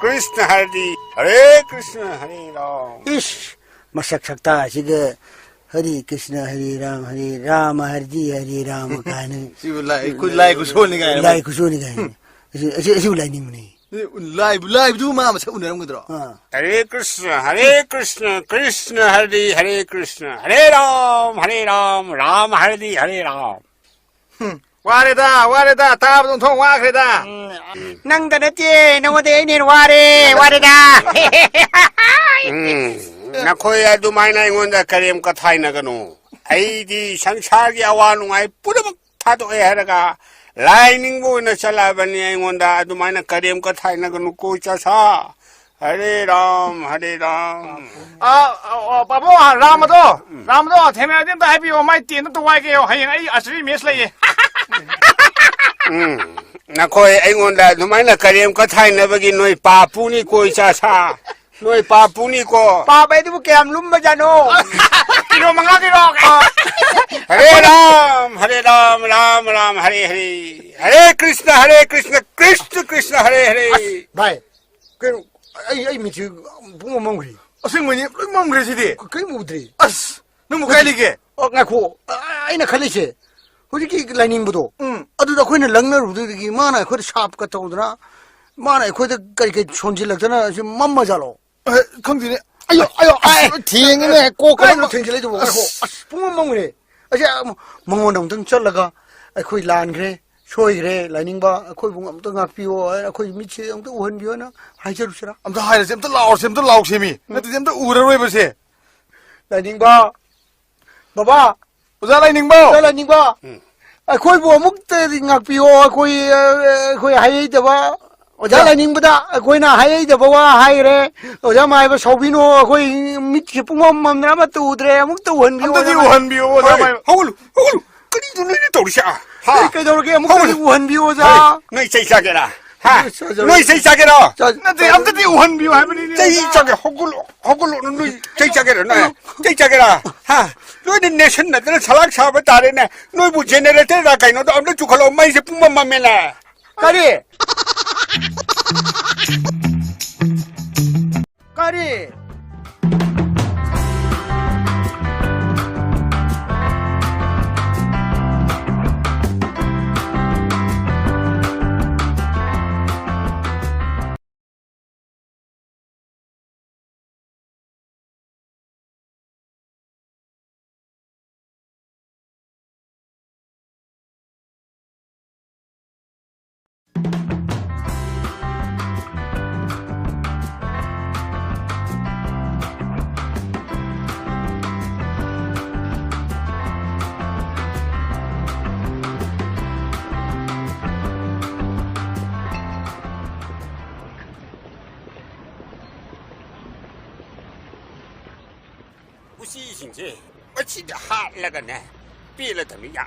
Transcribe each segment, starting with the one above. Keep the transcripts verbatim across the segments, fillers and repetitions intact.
ꯀ꯭ꯔꯤꯁꯅ ꯍꯥꯏꯔꯗꯤ ꯍꯔꯦ ꯀ꯭ꯔꯤꯁꯅ ꯍꯔꯦ ꯔꯥꯝ꯫ ꯏꯁ, ꯃꯁꯛ ꯁꯛꯇꯥꯁꯤꯒ ꯍꯔꯦ ꯀ꯭ꯔꯤꯁꯅ ꯍꯔꯦ ꯔꯥꯝ, ꯍꯔꯦ ꯔꯥꯃ ꯍꯥꯏꯔꯗꯤ ꯍꯔꯦ ꯔꯥꯃ ꯀꯥꯏꯅ꯫ ꯁꯤꯕꯨ ꯂꯥꯏ ꯈꯨ-, ꯂꯥꯏ ꯈꯨꯠꯁꯣꯟꯅꯤ ꯀꯥꯏꯅ꯫ ꯂꯥꯏ ꯈꯨꯠꯁꯣꯟꯅꯤ ꯀꯥꯏꯅ꯫ ꯑꯁꯤ, ꯑꯁꯤ, ꯑꯁꯤꯕꯨ ꯂꯥꯏꯅꯤꯡꯕꯅꯤ꯫ ꯂꯥꯏꯕꯨ, ꯂꯥꯏꯕꯗꯨꯕꯨ ꯃꯥ ꯃꯁꯛ ꯎꯅꯔꯝꯒꯗ꯭ꯔꯣ? ꯑꯥ꯫ ꯍꯔꯦ ꯀ꯭ꯔꯤꯁꯅ, ꯍꯔꯦ ꯀ꯭ꯔꯤꯁꯅ, ꯀ꯭ꯔꯤꯁꯅ ꯍꯔꯦ ꯍꯔꯦ ꯀ꯭ꯔꯤꯁꯅ, ꯍꯔꯦ ꯔꯥꯝ, ꯍꯔꯦ ꯔꯥꯝ, ꯔꯥꯝ ꯍꯔꯦ ꯍꯔꯦ ꯔꯥꯝ꯫ ꯍꯨꯝ, ꯋꯥꯔꯦꯗ, ꯋꯥꯔꯦꯗ, ꯇꯥꯕꯗ ꯑꯣꯟꯊꯣꯛ ꯋꯥꯈ꯭ꯔꯦꯗ꯫ ꯎꯝ, ꯅꯪꯗ ꯅꯠꯇꯦ, ꯅꯉꯣꯟꯗ ꯑꯩꯅ ꯍꯦꯟꯅ ꯋꯥꯔꯦ, ꯋꯥꯔꯦꯗ꯫ ꯎꯝ, ꯅꯈꯣꯏ ꯑꯗꯨꯃꯥꯏꯅ ꯑꯩꯉꯣꯟꯗ ꯀꯔꯦꯝ ꯀꯊꯥꯏꯅꯒꯅꯨ꯫ ꯑꯩꯗꯤ ꯁꯪꯁꯥꯔꯒꯤ ꯑꯋꯥ ꯅꯨꯡꯉꯥꯏ ꯄꯨꯝꯅꯃꯛ ꯊꯥꯗꯣꯛꯑꯦ ꯍꯥꯏꯔꯒ ꯂꯥꯏ ꯅꯤꯡꯕ ꯑꯣꯏꯅ ꯆꯠꯂꯛꯑꯕꯅꯤ꯫ ꯑꯩꯉꯣꯟꯗ ꯑꯗꯨꯃꯥꯏꯅ ꯀꯔꯦꯝ ꯀꯊꯥꯏꯅꯒꯅꯨ, ꯀꯣꯏ ꯆꯥꯁꯥ꯫ ꯍꯔꯦ ꯔꯥꯝ, ꯍꯔꯦ ꯔꯥꯝ꯫ ꯑ, ꯑ, ꯑ, ꯄꯥꯕꯨꯡ, ꯔꯥꯝ ꯑꯗꯣ, ꯎꯝ꯫ ꯔꯥꯝ ꯑꯗꯣ ꯊꯦꯡꯅꯔꯗꯤ ꯑꯝꯇ ꯍꯥꯏꯕꯤꯌꯣ, ꯃꯥꯏ ꯇꯦꯟꯗ ꯑꯝꯇ ꯋꯥꯏꯒꯦꯌꯣ, ꯍꯌꯦꯡ ꯑꯩ ꯑꯥꯔꯆꯔꯤ ꯃꯦꯠꯆ ꯂꯩꯌꯦ꯫ ꯎꯝ, ꯅꯈꯣꯏ ꯑꯩꯉꯣꯟꯗ ꯑꯗꯨꯃꯥꯏꯅ ꯀꯔꯦꯝ ꯀꯊꯥꯏꯅꯕꯒꯤ ꯅꯣꯏ ꯄꯥꯞꯄꯨꯅꯤ, ꯀꯣꯏ ꯆꯥꯁꯥ꯫ ꯅꯣꯏ ꯄꯥꯞꯄꯨꯅꯤꯀꯣ꯫ ꯄꯥꯞ ꯍꯥꯏꯗꯨꯕꯨ ꯀꯌꯥꯝ ꯂꯨꯝꯕꯖꯥꯠꯅꯣ? ꯀꯤꯂꯣ ꯃꯉꯥꯒꯤꯔꯣ? ꯍꯔꯦ ꯔꯥꯝ, ꯍꯔꯦ ꯔꯥꯝ, ꯔꯥꯝ ꯔꯥꯝ, ꯍꯔꯦ ꯍꯔꯦ꯫ ꯍꯔꯦ ꯀ꯭ꯔꯤꯁꯅ, ꯍꯔꯦ ꯀ꯭ꯔꯤꯁꯅ, ꯀ꯭ꯔꯤꯁꯅ ꯀ꯭ꯔꯤꯁꯅ, ꯍꯔꯦ ꯍꯔꯦ꯫ ꯑꯁ, ꯚꯥꯏ, ꯀꯩꯅꯣ, ꯑꯩ, ꯑꯩ ꯃꯤꯠꯁꯦ ꯄꯨꯡꯃꯝ ꯃꯝꯈ꯭ꯔꯦ꯫ ꯑꯁꯦꯡꯕꯩꯅꯦ, ꯂꯣꯏ ꯃꯝꯈ꯭ꯔꯦ ꯁꯤꯗꯤ꯫ ꯀ-, ꯀꯔꯤꯝ ꯎꯗ꯭ꯔꯦ꯫ ꯑꯁ, ꯅꯪꯕꯨ ꯀꯥꯏ ꯂꯩꯒꯦ? ꯑꯣ, ꯉꯥꯏꯈꯣ꯫ ꯑ-, ꯑꯩꯅ ꯈꯜꯂꯤꯁꯦ, ꯍꯧꯖꯤꯛꯀꯤ ꯂꯥꯏꯅꯤꯡꯕꯗꯣ, ꯎꯝ꯫ ꯑꯗꯨꯗ ꯑꯩꯈꯣꯏꯅ ꯂꯪꯅꯔꯨꯕꯗꯒꯤ ꯃꯥꯅ ꯑꯩꯈꯣꯏꯗ ꯁꯥꯞꯀ ꯇꯧꯗꯅ, ꯃꯥꯅ ꯑꯩꯈꯣꯏꯗ ꯀꯔꯤ ꯀꯔꯤ ꯁꯣꯟꯖꯤꯜꯂꯛꯇꯅ ꯁꯤ ꯃꯝꯃ ꯖꯥꯠꯂꯣ? ꯑ, ꯈꯪꯗꯦꯅꯦ꯫ ꯑꯌꯣ, ꯑꯌꯣ, ꯑꯁ, ꯑꯁ, ꯊꯦꯡꯉꯦꯅꯦ, ꯀꯣꯛꯀ ꯀꯥꯏꯗꯅꯣ ꯂꯣꯏ ꯊꯦꯡꯖꯤꯜꯂꯛꯏꯗꯨꯕꯣ? ꯉꯥꯏꯈꯣ, ꯑꯁ꯫ ꯑꯁ, ꯄꯨꯡꯃꯝ ꯃꯝꯈ꯭ꯔꯦ꯫ ꯑꯁꯤ, ꯑ, ꯃꯉꯣꯟꯗ ꯑꯃꯨꯛꯇꯪ ꯆꯠꯂꯒ ꯑꯩꯈꯣꯏ ꯂꯥꯟꯈ꯭ꯔꯦ, ꯁꯣꯏꯈ꯭ꯔꯦ, ꯂꯥꯏꯅꯤꯡꯕ, ꯑꯩꯈꯣꯏꯕꯨ ꯑꯃꯨꯛꯇ ꯉꯥꯛꯄꯤꯌꯣ, ꯑꯩꯈꯣꯏ ꯃꯤꯠꯁꯦ ꯑꯃꯨꯛꯇ ꯎꯍꯟꯕꯤꯌꯣꯅ ꯍꯥꯏꯖꯔꯨꯁꯤꯔꯥ? ꯑꯝꯇ ꯍꯥꯏꯔꯁꯦ, ꯑꯝꯇ ꯂꯥꯎꯔꯁꯦ, ꯑꯝꯇ ꯂꯥꯎꯁꯦꯃꯤ꯫ ꯎꯝ꯫ ꯅꯠꯇ꯭ꯔꯗꯤ ꯑꯝꯇ ꯎꯔꯔꯣꯏꯕꯁꯦ꯫ ꯂꯥꯏꯅꯤꯡꯕ, ꯕꯕꯥ! ꯑꯣꯖꯥ ꯂꯥꯏꯅꯤꯡꯕ! ꯑꯣꯖꯥ ꯂꯥꯏꯅꯤꯡꯕ! ꯎꯝ꯫ ꯑꯩꯈꯣꯏꯕꯨ ꯑꯃꯨꯛꯇꯗꯤ ꯉꯥꯛꯄꯤꯌꯣ, ꯑꯩꯈꯣꯏ, ꯑ, ꯑꯩꯈꯣꯏ ꯍꯥꯏꯍꯩꯗꯕ ꯑꯣꯖꯥ ꯑꯣꯖꯥ꯫ ꯂꯥꯏꯅꯤꯡꯕꯗ ꯑꯩꯈꯣꯏꯅ ꯍꯥꯏꯍꯩꯗꯕ ꯋꯥ ꯍꯥꯏꯈ꯭ꯔꯦ꯫ ꯑꯣꯖꯥ ꯃꯥꯏꯕ ꯁꯥꯎꯕꯤꯅꯣ, ꯑꯩꯈꯣꯏ ꯃꯤꯠꯁꯦ ꯄꯨꯡꯃꯝ ꯃꯝꯗꯅ ꯑꯃꯠꯇ ꯎꯗ꯭ꯔꯦ, ꯑꯃꯨꯛꯇ ꯎꯍꯟꯕꯤꯌꯣ, ꯑꯝꯇꯗꯤ ꯑꯣꯖꯥ ꯃꯥꯏꯕ꯫ ꯎꯍꯟꯕꯤꯌꯣ, ꯑꯣꯖꯥ ꯍꯣꯏ, ꯃꯥꯏꯕ꯫ ꯍꯧꯒꯠꯂꯨ, ꯍꯧꯒꯠꯂꯨ꯫ ꯀꯔꯤꯅꯣ ꯅꯣꯏꯅ ꯇꯧꯔꯤꯁꯦ? ꯑꯥ? ꯍꯥ? ꯑꯦ, ꯀꯩꯗꯧꯔꯒꯦ? ꯑꯃꯨꯛꯇꯗꯤ ꯍꯧꯒꯠꯂꯨ꯫ ꯎꯍꯟꯕꯤꯌꯣ, ꯑꯣꯖꯥ꯫ ꯍꯣꯏ, ꯅꯣꯏ ꯆꯩ ꯆꯥꯒꯦꯔꯥ? ꯍꯥ? ꯆꯥ-, ꯆꯥ-, ꯅꯣꯏ ꯆꯩ ꯆꯥꯒꯦꯔꯣ? ꯆꯥ-, ꯅꯠꯇꯦ, ꯑꯝꯇꯗꯤ ꯎꯍꯟꯕꯤꯌꯨ ꯍꯥꯏꯕꯅꯤꯅꯦ, ꯆꯩ ꯑꯣꯖꯥ꯫ ꯆꯥꯒꯦ, ꯍꯧꯒꯠꯂꯣ, ꯍꯧꯒꯠꯂꯣ, ꯅꯣꯏ ꯆꯩ ꯆꯥꯒꯦꯔꯣ, ꯅꯣꯏ? ꯆꯩ ꯆꯥꯒꯦꯔꯥ? ꯍꯥ? ꯂꯣꯏꯅ ꯅꯦꯠꯁꯟꯅꯗꯅ ꯁꯂꯥꯛ ꯁꯥꯕ ꯇꯥꯔꯦꯅꯦ꯫ ꯅꯣꯏꯕꯨ ꯖꯦꯅꯦꯔꯦꯇꯔꯗ ꯀꯩꯅꯣꯗꯣ ꯑꯝꯇ ꯆꯨꯈꯠꯂꯣ, ꯃꯩꯁꯦ ꯄꯨꯡꯃꯝ ꯃꯝꯃꯦꯅꯦ꯫ ꯀꯔꯤ? ꯎꯆꯤꯁꯤꯡꯁꯦ ꯃꯁꯤꯗ ꯍꯥꯠꯂꯒꯅꯦ, ꯄꯦꯜꯂꯗꯕꯅꯤ ꯌꯥ꯫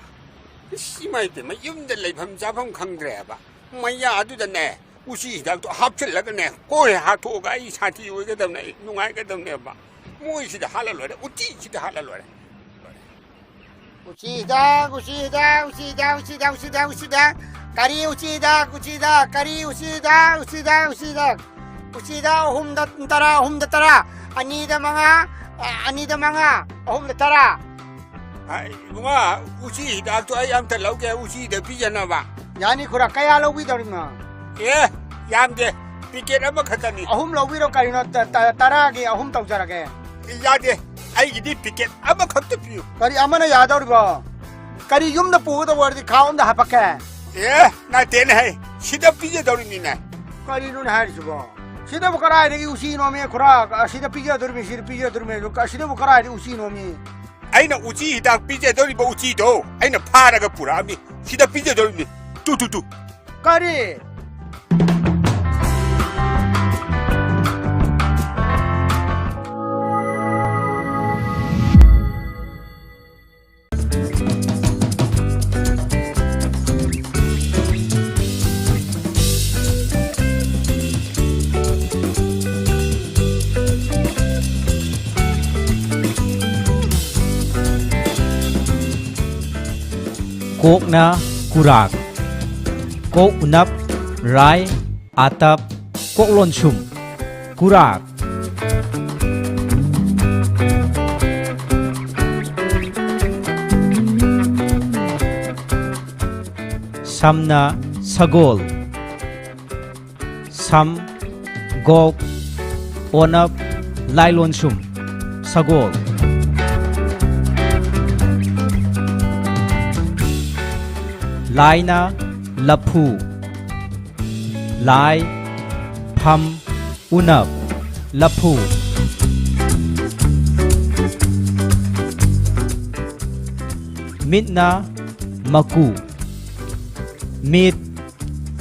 ꯏꯁ, ꯏꯃꯥ ꯏꯕꯦꯝꯃ, ꯌꯨꯝꯗ ꯂꯩꯐꯝ ꯆꯥꯐꯝ ꯈꯪꯗ꯭ꯔꯦꯕ꯫ ꯃꯌꯥꯗꯨꯗꯅꯦ, ꯎꯆꯤ ꯍꯤꯗꯥꯛꯇꯣ ꯍꯥꯞꯆꯤꯜꯂꯒꯅꯦ, ꯀꯣꯏ ꯍꯥꯠꯇꯣꯛꯑꯒ ꯑꯩ ꯁꯥꯟꯇꯤ ꯑꯣꯏꯒꯗꯕꯅꯦ, ꯑꯩ ꯅꯨꯡꯉꯥꯏꯒꯗꯕꯅꯦꯕ꯫ ꯃꯣꯏꯁꯤꯗ ꯍꯥꯠꯂ ꯂꯣꯏꯔꯦ, ꯎꯆꯤꯁꯤꯗ ꯍꯥꯠꯂ ꯂꯣꯏꯔꯦ꯫ ꯎꯆꯤ ꯍꯤꯗꯥꯛ, ꯎꯆꯤ ꯍꯤꯗꯥꯛ, ꯎꯆꯤ ꯍꯤꯗꯥꯛ, ꯎꯆꯤ ꯍꯤꯗꯥꯛ, ꯎꯆꯤ ꯍꯤꯗꯥꯛ, ꯎꯆꯤ ꯍꯤꯗꯥꯛ꯫ ꯀꯔꯤ ꯎꯆꯤ ꯍꯤꯗꯥꯛ, ꯎꯆꯤ ꯍꯤꯗꯥꯛ, ꯀꯔꯤ ꯎꯆꯤ ꯍꯤꯗꯥꯛ, ꯎꯆꯤ ꯍꯤꯗꯥꯛ, ꯎꯆꯤ ꯍꯤꯗꯥꯛ? ꯎꯆꯤ ꯍꯤꯗꯥꯛ ꯑꯍꯨꯝꯗ ꯇꯔꯥ, ꯑꯍꯨꯝꯗ ꯇꯔꯥ, ꯑꯅꯤꯗ ꯃꯉꯥ, ꯑ, ꯑꯅꯤꯗ ꯃꯉꯥ, ꯑꯍꯨꯝꯗ ꯇꯔꯥ꯫ ꯑꯩ, ꯏꯕꯨꯡꯉꯣ, ꯎꯆꯤ ꯍꯤꯗꯥꯛꯇꯣ ꯑꯩ ꯑꯝꯇ ꯂꯧꯒꯦ, ꯎꯆꯤꯗ ꯄꯤꯖꯅꯕ꯫ ꯌꯥꯅꯤ ꯈꯨꯔꯥ, ꯀꯌꯥ ꯂꯧꯕꯤꯗꯧꯔꯤꯅꯣ? ꯑꯦ, ꯌꯥꯝꯗꯦ, ꯄꯤꯀꯦꯠ ꯑꯃꯈꯛꯇꯅꯤ꯫ ꯑꯍꯨꯝ ꯂꯧꯕꯤꯔꯣ ꯀꯔꯤꯅꯣ, ꯇ-, ꯇ-, ꯇꯔꯥꯒꯤ ꯑꯍꯨꯝ ꯇꯧꯖꯔꯒꯦ꯫ ꯌꯥꯗꯦ, ꯑꯩꯒꯤꯗꯤ ꯄꯤꯀꯦꯠ ꯑꯃꯈꯛꯇ ꯄꯤꯌꯨ꯫ ꯀꯔꯤ ꯑꯃꯅ ꯌꯥꯗꯧꯔꯤꯕꯣ? ꯀꯔꯤ ꯌꯨꯝꯗ ꯄꯨꯒꯗꯧꯕ ꯑꯣꯏꯔꯗꯤ ꯈꯥꯎ ꯑꯝꯗ ꯍꯥꯄꯛꯀꯦ꯫ ꯑꯦ, ꯅꯠꯇꯦꯅꯦ ꯍꯦ, ꯁꯤꯗ ꯄꯤꯖꯗꯧꯔꯤꯅꯤꯅꯦ꯫ ꯀꯔꯤꯅꯣꯅꯦ ꯍꯥꯏꯔꯤꯁꯤꯕꯣ? ꯁꯤꯗꯕꯨ ꯀꯗꯥꯏꯗꯒꯤ ꯎꯆꯤꯅꯣꯃꯤ ꯈꯨꯔꯥ? ꯑꯁꯤꯗ ꯄꯤꯖꯗꯧꯔꯤꯃꯤ, ꯁꯤꯗ ꯄꯤꯖꯗꯧꯔꯤꯃꯤ, ꯑꯁꯤꯗꯕꯨ ꯀꯗꯥꯏꯗꯒꯤ ꯎꯆꯤꯅꯣꯃꯤ? ꯑꯩꯅ ꯎꯆꯤ ꯍꯤꯗꯥꯛ ꯄꯤꯖꯗꯧꯔꯤꯕ ꯎꯆꯤꯗꯣ ꯑꯩꯅ ꯐꯥꯔꯒ ꯄꯨꯔꯛꯑꯝꯃꯤ, ꯁꯤꯗ ꯄꯤꯖꯗꯧꯔꯤꯕꯅꯤ꯫ Two, two, two. ꯀꯔꯤ? ꯀꯣꯛꯅ ꯀꯨꯔꯥꯛ, ꯀꯣꯛ ꯎꯅꯞ, ꯔꯥꯏ, ꯑꯥꯇꯞ, ꯀꯣꯛꯂꯣꯟꯁꯨꯝ, ꯀꯨꯔꯥꯛ꯫ ꯁꯝꯅ ꯁꯒꯣꯜ꯫ ꯁꯝ, ꯒꯣꯛ, ꯑꯣꯅꯞ, ꯂꯥꯏꯂꯣꯟꯁꯨꯝ, ꯁꯒꯣꯜ꯫ ꯂꯥꯏꯅ ꯂꯐꯨ꯫ ꯂꯥꯏ, ꯐꯝ, ꯎꯅꯞ, ꯂꯐꯨ꯫ ꯃꯤꯠꯅ ꯃꯀꯨ꯫ ꯃꯤꯠ,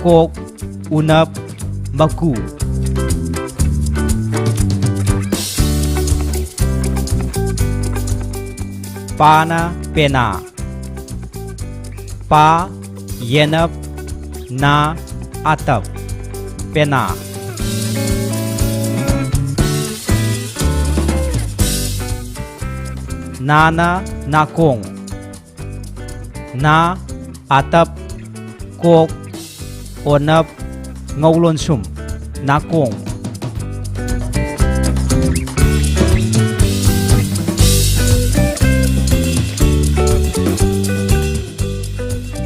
ꯀꯣꯛ, ꯎꯅꯞ, ꯃꯀꯨ꯫ ꯄꯥꯅ ꯄꯦꯅꯥ꯫ ꯄꯥ ꯌꯦꯅꯞ ꯅꯥ ꯑꯇꯞ ꯄꯦꯅꯥ꯫ ꯅꯥꯅ ꯅꯥꯀꯣꯡ꯫ ꯅꯥ ꯑꯇꯞ ꯀꯣꯛ ꯑꯣꯅꯞ ꯉꯧꯂꯣꯟꯁꯨꯝ ꯅꯥꯀꯣꯡ꯫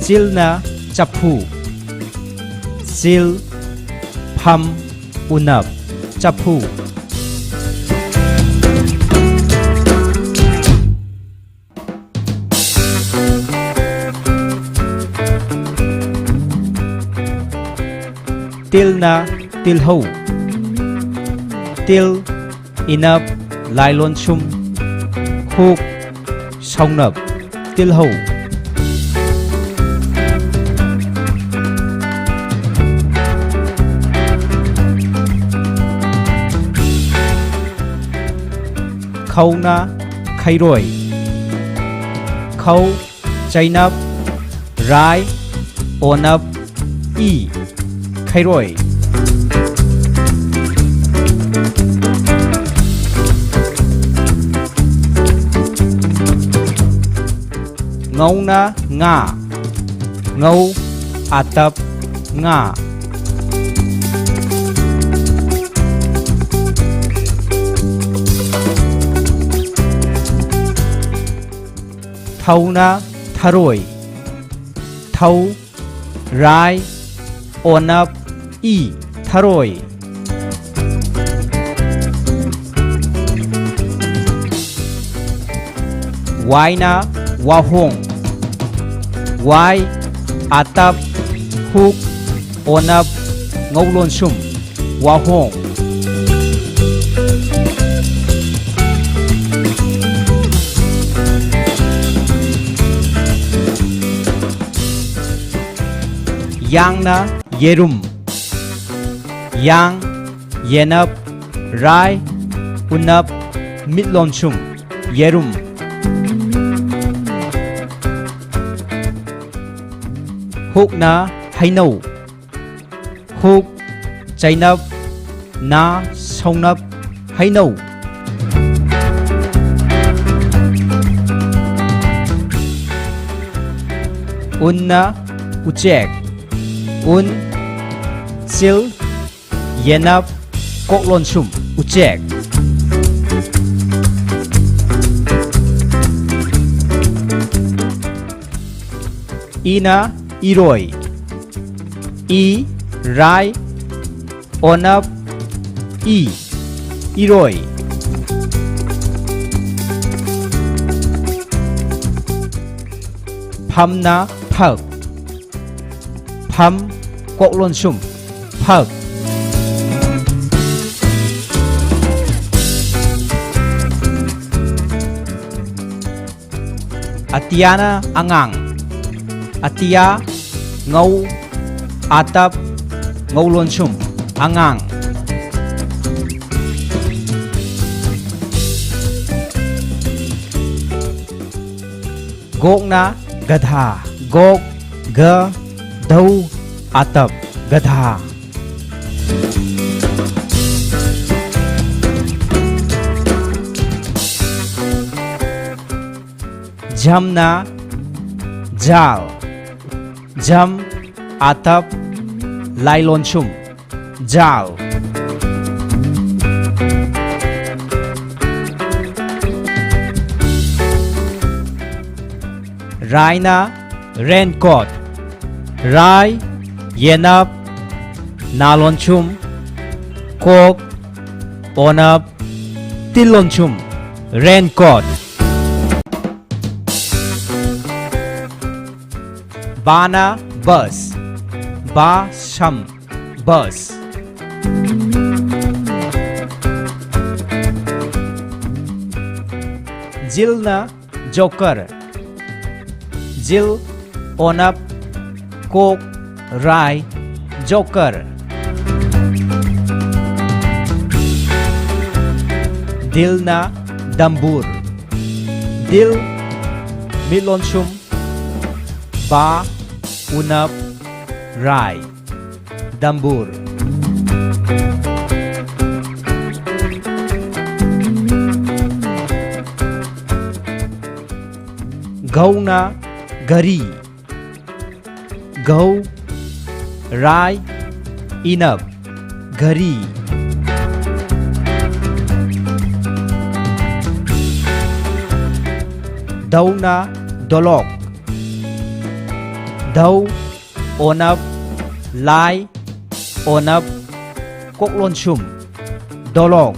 ꯆꯤꯜꯅ ꯆꯐꯨ꯫ ꯆꯤꯜ ꯐꯝ ꯎꯅꯞ ꯆꯐꯨ꯫ ꯇꯤꯜꯅ ꯇꯤꯜꯍꯧ꯫ ꯇꯤꯜ ꯏꯅꯞ ꯂꯥꯏꯂꯣꯟꯁꯨꯝ ꯍꯨꯛ ꯁꯧꯅꯞ ꯇꯤꯜꯍꯧ꯫ ꯈꯧꯅ ꯈꯩꯔꯣꯏ꯫ ꯈꯧ ꯆꯩꯅꯞ ꯔꯥꯏ ꯑꯣꯅꯞ ꯏ ꯈꯩꯔꯣꯏ꯫ ꯉꯧꯅ ꯉꯥ꯫ ꯉꯧ ꯑꯇꯞ ꯉꯥ꯫ ꯊꯧꯅ ꯊꯔꯣꯏ꯫ ꯊꯧ ꯔꯥꯏ ꯑꯣꯅꯞ ꯏ ꯊꯔꯣꯏ꯫ ꯋꯥꯏꯅ ꯋꯥꯍꯣꯡ꯫ ꯋꯥꯏ ꯑꯇꯞ ꯍꯨꯛ ꯑꯣꯅꯞ ꯉꯧꯂꯣꯟꯁꯨꯝ ꯋꯥꯍꯣꯡ꯫ ꯌꯥꯡꯅ ꯌꯦꯔꯨꯝ꯫ ꯌꯥꯡ ꯌꯦꯅꯞ ꯔꯥꯏ ꯎꯅꯞ ꯃꯤꯠꯂꯣꯟꯁꯨꯝ ꯌꯦꯔꯨꯝ꯫ ꯍꯨꯛꯅ ꯍꯩꯅꯧ꯫ ꯍꯨꯛ, ꯆꯩꯅꯞ, ꯅꯥ, ꯁꯧꯅꯞ, ꯍꯩꯅꯧ꯫ ꯎꯟꯅ ꯎꯆꯦꯛ꯫ ꯎꯟ, ꯆꯤꯜ, ꯌꯦꯅꯞ, ꯀꯣꯛꯂꯣꯟꯁꯨꯝ, ꯎꯆꯦꯛ꯫ ꯏꯅ ꯏꯔꯣꯏ꯫ ꯏ, ꯔꯥꯏ, ꯑꯣꯅꯞ, ꯏ, ꯏꯔꯣꯏ꯫ ꯐꯝꯅ ꯐꯛ꯫ ꯐꯝ, ꯀꯣꯛꯂꯣꯟꯁꯨꯝ, ꯐꯛ꯫ ꯑꯇꯤꯌꯥꯅ ꯑꯉꯥꯡ꯫ ꯑꯇꯤꯌꯥ, ꯉꯧ, ꯑꯥꯇꯞ, ꯉꯧꯂꯣꯟꯁꯨꯝ, ꯑꯉꯥꯡ꯫ ꯒꯣꯛꯅ ꯒꯙꯥ꯫ ꯒꯣꯛ, ꯒ, ꯙꯧ, ꯑꯥꯇꯞ, ꯒꯙꯥ꯫ ꯖꯝꯅ ꯖꯥꯜ꯫ ꯖꯝ, ꯑꯥꯇꯞ, ꯂꯥꯏꯂꯣꯟꯁꯨꯝ, ꯖꯥꯜ꯫ ꯔꯥꯏꯅ ꯔꯦꯟꯀꯣꯠ꯫ ꯔꯥꯏ, ꯌꯦꯅꯞ, ꯅꯥꯂꯣꯟꯁꯨꯝ, ꯀꯣꯛ, ꯑꯣꯅꯞ, ꯇꯤꯜꯂꯣꯟꯁꯨꯝ, ꯔꯦꯟꯀꯣꯠ꯫ ꯕꯥꯅ ꯕꯁ꯫ ꯕꯥ, ꯁꯝ, ꯕꯁ꯫ ꯖꯤꯜꯅ ꯖꯣꯀꯔ꯫ ꯖꯤꯜ, ꯑꯣꯅꯞ, ꯀꯣꯛ, ꯔꯥꯏ, ꯖꯣꯀꯔ꯫ ꯗꯤꯜꯅ ꯗꯝꯕꯨꯔ꯫ ꯗꯤꯜ, ꯃꯤꯠꯂꯣꯟꯁꯨꯝ, ꯕꯥ, ꯎꯅꯞ, ꯔꯥꯏ꯫ ꯗꯝꯕꯨꯔ꯫ ꯘꯧꯅ ꯘꯔꯤ꯫ ꯘꯧ, ꯔꯥꯏ, ꯏꯅꯞ, ꯘꯔꯤ꯫ ꯙꯧꯅ ꯗꯣꯂꯣꯛ꯫ ꯙꯧ, ꯑꯣꯅꯞ, ꯂꯥꯏ, ꯑꯣꯅꯞ, ꯀꯣꯛꯂꯣꯟꯁꯨꯝ, ꯗꯣꯂꯣꯛ꯫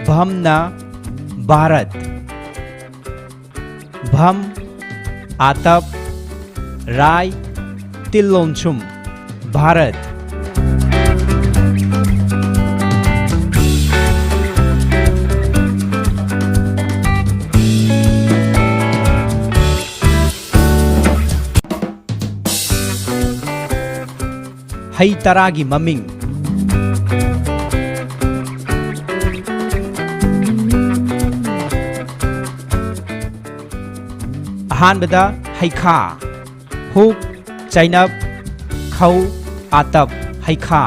ꯚꯝꯅ ꯚꯥꯔꯠ꯫ ꯚꯝ, ꯑꯥꯇꯞ, ꯔꯥꯏ, ꯇꯤꯜꯂꯣꯟꯁꯨꯝ, ꯚꯥꯔꯠ꯫ ꯍꯩ ꯇꯔꯥꯒꯤ ꯃꯃꯤꯡ꯫ ꯑꯍꯥꯟꯕꯗ ꯍꯩꯈꯥ, ꯍꯨꯛ, ꯆꯩꯅꯞ, ꯈꯧ, ꯑꯥꯇꯞ, ꯍꯩꯈꯥ꯫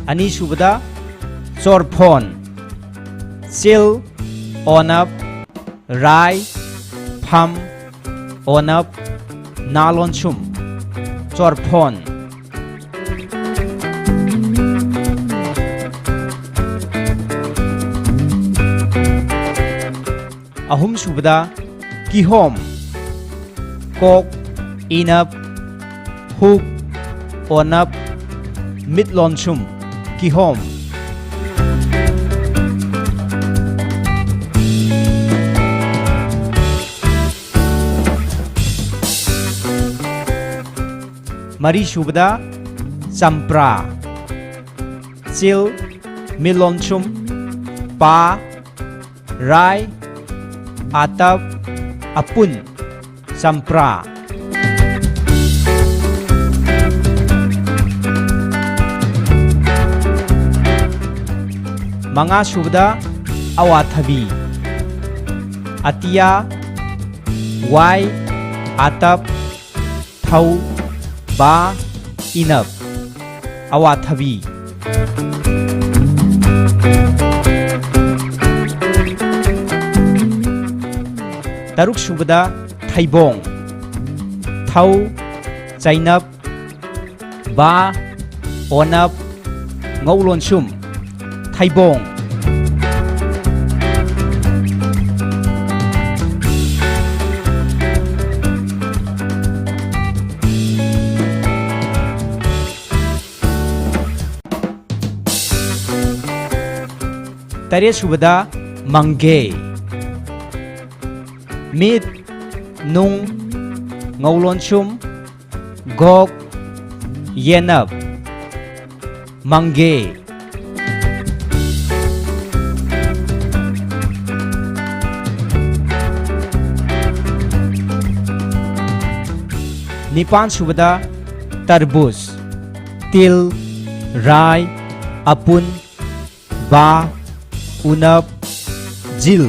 ꯑꯅꯤꯁꯨꯕꯗ ꯆꯣꯔꯐꯣꯟ, ꯆꯤꯜ, ꯑꯣꯅꯞ, ꯔꯥꯏ, ꯐꯝ, ꯑꯣꯅꯞ, ꯅꯥꯂꯣꯟꯁꯨꯝ, ꯆꯣꯔꯐꯣꯟ꯫ ꯑꯍꯨꯝꯁꯨꯕꯗ ꯀꯤꯍꯣꯝ, ꯀꯣꯛ, ꯏꯅꯞ, ꯍꯨꯛ, ꯑꯣꯅꯞ, ꯃꯤꯠꯂꯣꯟꯁꯨꯝ, ꯀꯤꯍꯣꯝ꯫ ꯃꯔꯤꯁꯨꯕꯗ ꯆꯝꯄ꯭ꯔꯥ, ꯆꯤꯜ, ꯃꯤꯠꯂꯣꯟꯁꯨꯝ, ꯄꯥ, ꯔꯥꯏ, ꯑꯥꯇꯞ, ꯑꯄꯨꯟ, ꯆꯝꯄ꯭ꯔꯥ꯫ ꯃꯉꯥ ꯁꯨꯕꯗ ꯑꯋꯥꯊꯕꯤ꯫ ꯑꯇꯤꯌꯥ, ꯋꯥꯏ, ꯑꯥꯇꯞ, ꯊꯧ, ꯕꯥ, ꯏꯅꯞ꯫ ꯑꯋꯥꯊꯕꯤ꯫ ꯇꯔꯨꯛ ꯁꯨꯕꯗ ꯊꯩꯕꯣꯡ꯫ ꯊꯧ, ꯆꯩꯅꯞ, ꯕꯥ, ꯑꯣꯅꯞ, ꯉꯧꯂꯣꯟꯁꯨꯝ, ꯊꯩꯕꯣꯡ꯫ ꯇꯔꯦꯠ ꯁꯨꯕꯗ ꯃꯪꯒꯦ꯫ ꯃꯤꯠ, ꯅꯨꯡ, ꯉꯧꯂꯣꯟꯁꯨꯝ, ꯒꯣꯛ, ꯌꯦꯅꯞ, ꯃꯪꯒꯦ꯫ ꯅꯤꯄꯥꯟ ꯁꯨꯕꯗ ꯇꯔꯕꯨꯖ, ꯇꯤꯜ, ꯔꯥꯏ, ꯑꯄꯨꯟ, ꯕꯥ, ꯎꯅꯞ, ꯖꯤꯜ,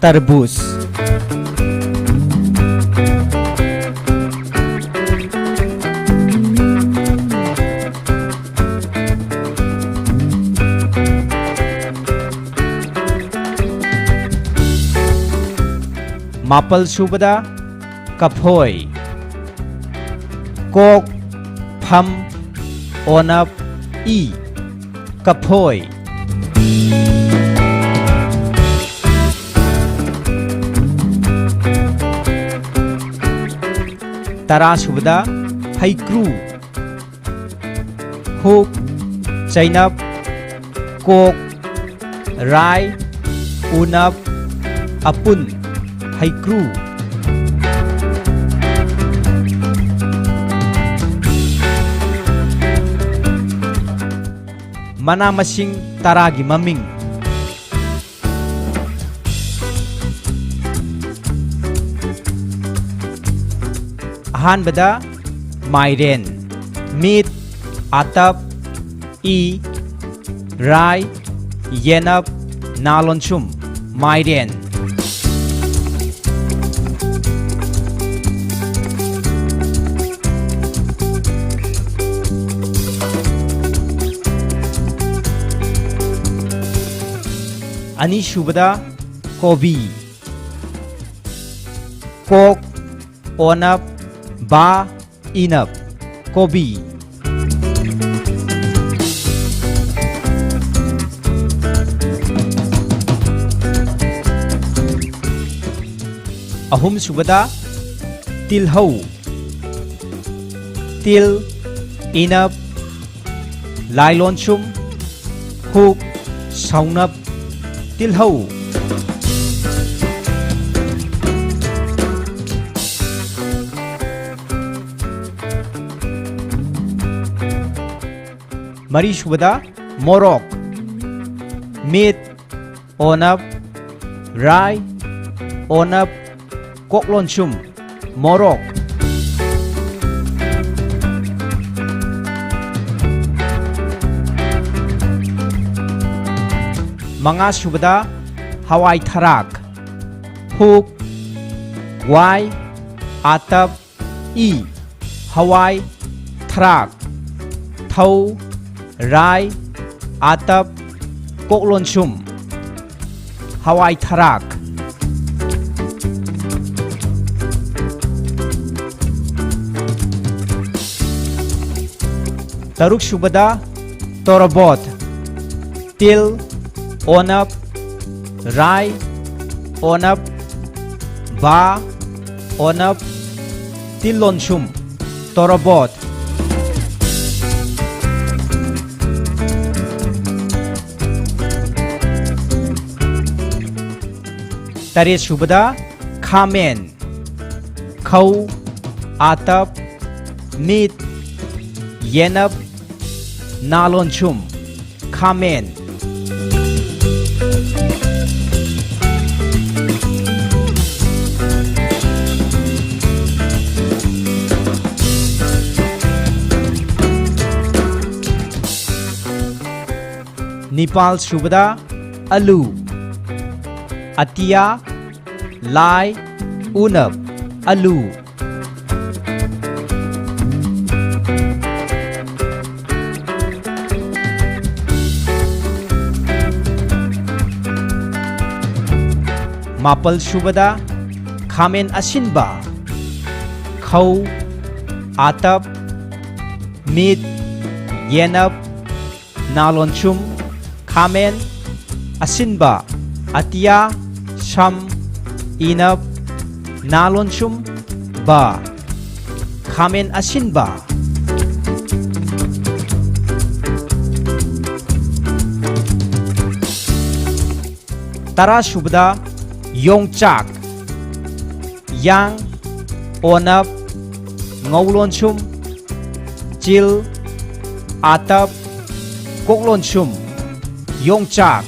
ꯇꯔꯕꯨꯖ꯫ ꯃꯥꯄꯜ ꯁꯨꯕꯗ ꯀꯐꯣꯏ꯫ ꯀꯣꯛ, ꯐꯝ, ꯑꯣꯅꯞ, ꯏ, ꯀꯐꯣꯏ꯫ ꯇꯔꯥ ꯁꯨꯕꯗ ꯍꯩꯀ꯭ꯔꯨ꯫ ꯍꯨꯛ, ꯆꯩꯅꯞ, ꯀꯣꯛ, ꯔꯥꯏ, ꯎꯅꯞ, ꯑꯄꯨꯟ, ꯍꯩꯀ꯭ꯔꯨ꯫ ꯃꯅꯥ ꯃꯁꯤꯡ ꯇꯔꯥꯒꯤ ꯃꯃꯤꯡ꯫ ꯑꯍꯥꯟꯕꯗ ꯃꯥꯏꯔꯦꯟ꯫ ꯃꯤꯠ, ꯑꯥꯇꯞ, ꯏ, ꯔꯥꯏ, ꯌꯦꯅꯞ, ꯅꯥ ꯂꯣꯟꯁꯨꯝ, ꯃꯥꯏꯔꯦꯟ꯫ ꯑꯅꯤꯁꯨꯕꯗ ꯀꯣꯕꯤ꯫ ꯀꯣꯛ, ꯑꯣꯅꯞ, ꯕꯥ, ꯏꯅꯞ, ꯀꯣꯕꯤ꯫ ꯑꯍꯨꯝꯁꯨꯕꯗ ꯇꯤꯜꯍꯧ꯫ ꯇꯤꯜ, ꯏꯅꯞ, ꯂꯥꯏꯂꯣꯟꯁꯨꯝ, ꯍꯨꯛ, ꯁꯧꯅꯞ, ꯇꯤꯜꯍꯧ꯫ ꯃꯔꯤꯁꯨꯕꯗ ꯃꯣꯔꯣꯛ꯫ ꯃꯤꯠ, ꯑꯣꯅꯞ, ꯔꯥꯏ, ꯑꯣꯅꯞ, ꯀꯣꯛꯂꯣꯟꯁꯨꯝ, ꯃꯣꯔꯣꯛ꯫ ꯃꯉꯥꯁꯨꯕꯗ ꯍꯋꯥꯏ ꯊꯔꯥꯛ꯫ ꯍꯨꯛ, ꯋꯥꯏ, ꯑꯥꯇꯞ, ꯏ, ꯍꯋꯥꯏ ꯊꯔꯥꯛ꯫ ꯊꯧ, ꯔꯥꯏ, ꯑꯥꯇꯞ, ꯀꯣꯛꯂꯣꯟꯁꯨꯝ, ꯍꯋꯥꯏ ꯊꯔꯥꯛ꯫ ꯇꯔꯨꯛꯁꯨꯕꯗ ꯇꯣꯔꯕꯣꯠ꯫ ꯇꯤꯜ, ꯑꯣꯅꯞ, ꯔꯥꯏ, ꯑꯣꯅꯞ, ꯕꯥ, ꯑꯣꯅꯞ, ꯇꯤꯜꯂꯣꯟꯁꯨꯝ, ꯇꯣꯔꯕꯣꯠ꯫ ꯇꯔꯦꯠꯁꯨꯕꯗ ꯈꯥꯃꯦꯟ꯫ ꯈꯧ, ꯑꯥꯇꯞ, ꯃꯤꯠ, ꯌꯦꯅꯞ, ꯅꯥꯂꯣꯟꯁꯨꯝ, ꯈꯥꯃꯦꯟ꯫ ꯅꯤꯄꯥꯜ ꯁꯨꯕꯗ ꯑꯂꯨ, ꯑꯇꯤꯌꯥ, ꯂꯥꯏ, ꯎꯅꯞ, ꯑꯂꯨ꯫ ꯃꯥꯄꯜ ꯁꯨꯕꯗ ꯈꯥꯃꯦꯟ ꯑꯁꯤꯟꯕ, ꯈꯧ, ꯑꯥꯇꯞ, ꯃꯤꯠ, ꯌꯦꯅꯞ, ꯅꯥꯂꯣꯟꯁꯨꯝ, ꯈꯥꯃꯦꯟ ꯑꯁꯤꯟꯕ, ꯑꯇꯤꯌꯥ, ꯁꯝ, ꯏꯅꯞ, ꯅꯥꯂꯣꯟꯁꯨꯝ, ꯕ, ꯈꯥꯃꯦꯟ ꯑꯁꯤꯟꯕ꯫ ꯇꯔꯥ ꯁꯨꯕꯗ ꯌꯣꯡꯆꯥꯛ, ꯌꯥꯡ, ꯑꯣꯅꯞ, ꯉꯧꯂꯣꯟꯁꯨꯝ, ꯆꯤꯜ, ꯑꯥꯇꯞ, ꯀꯣꯛꯂꯣꯟꯁꯨꯝ, ꯌꯣꯡꯆꯥꯛ꯫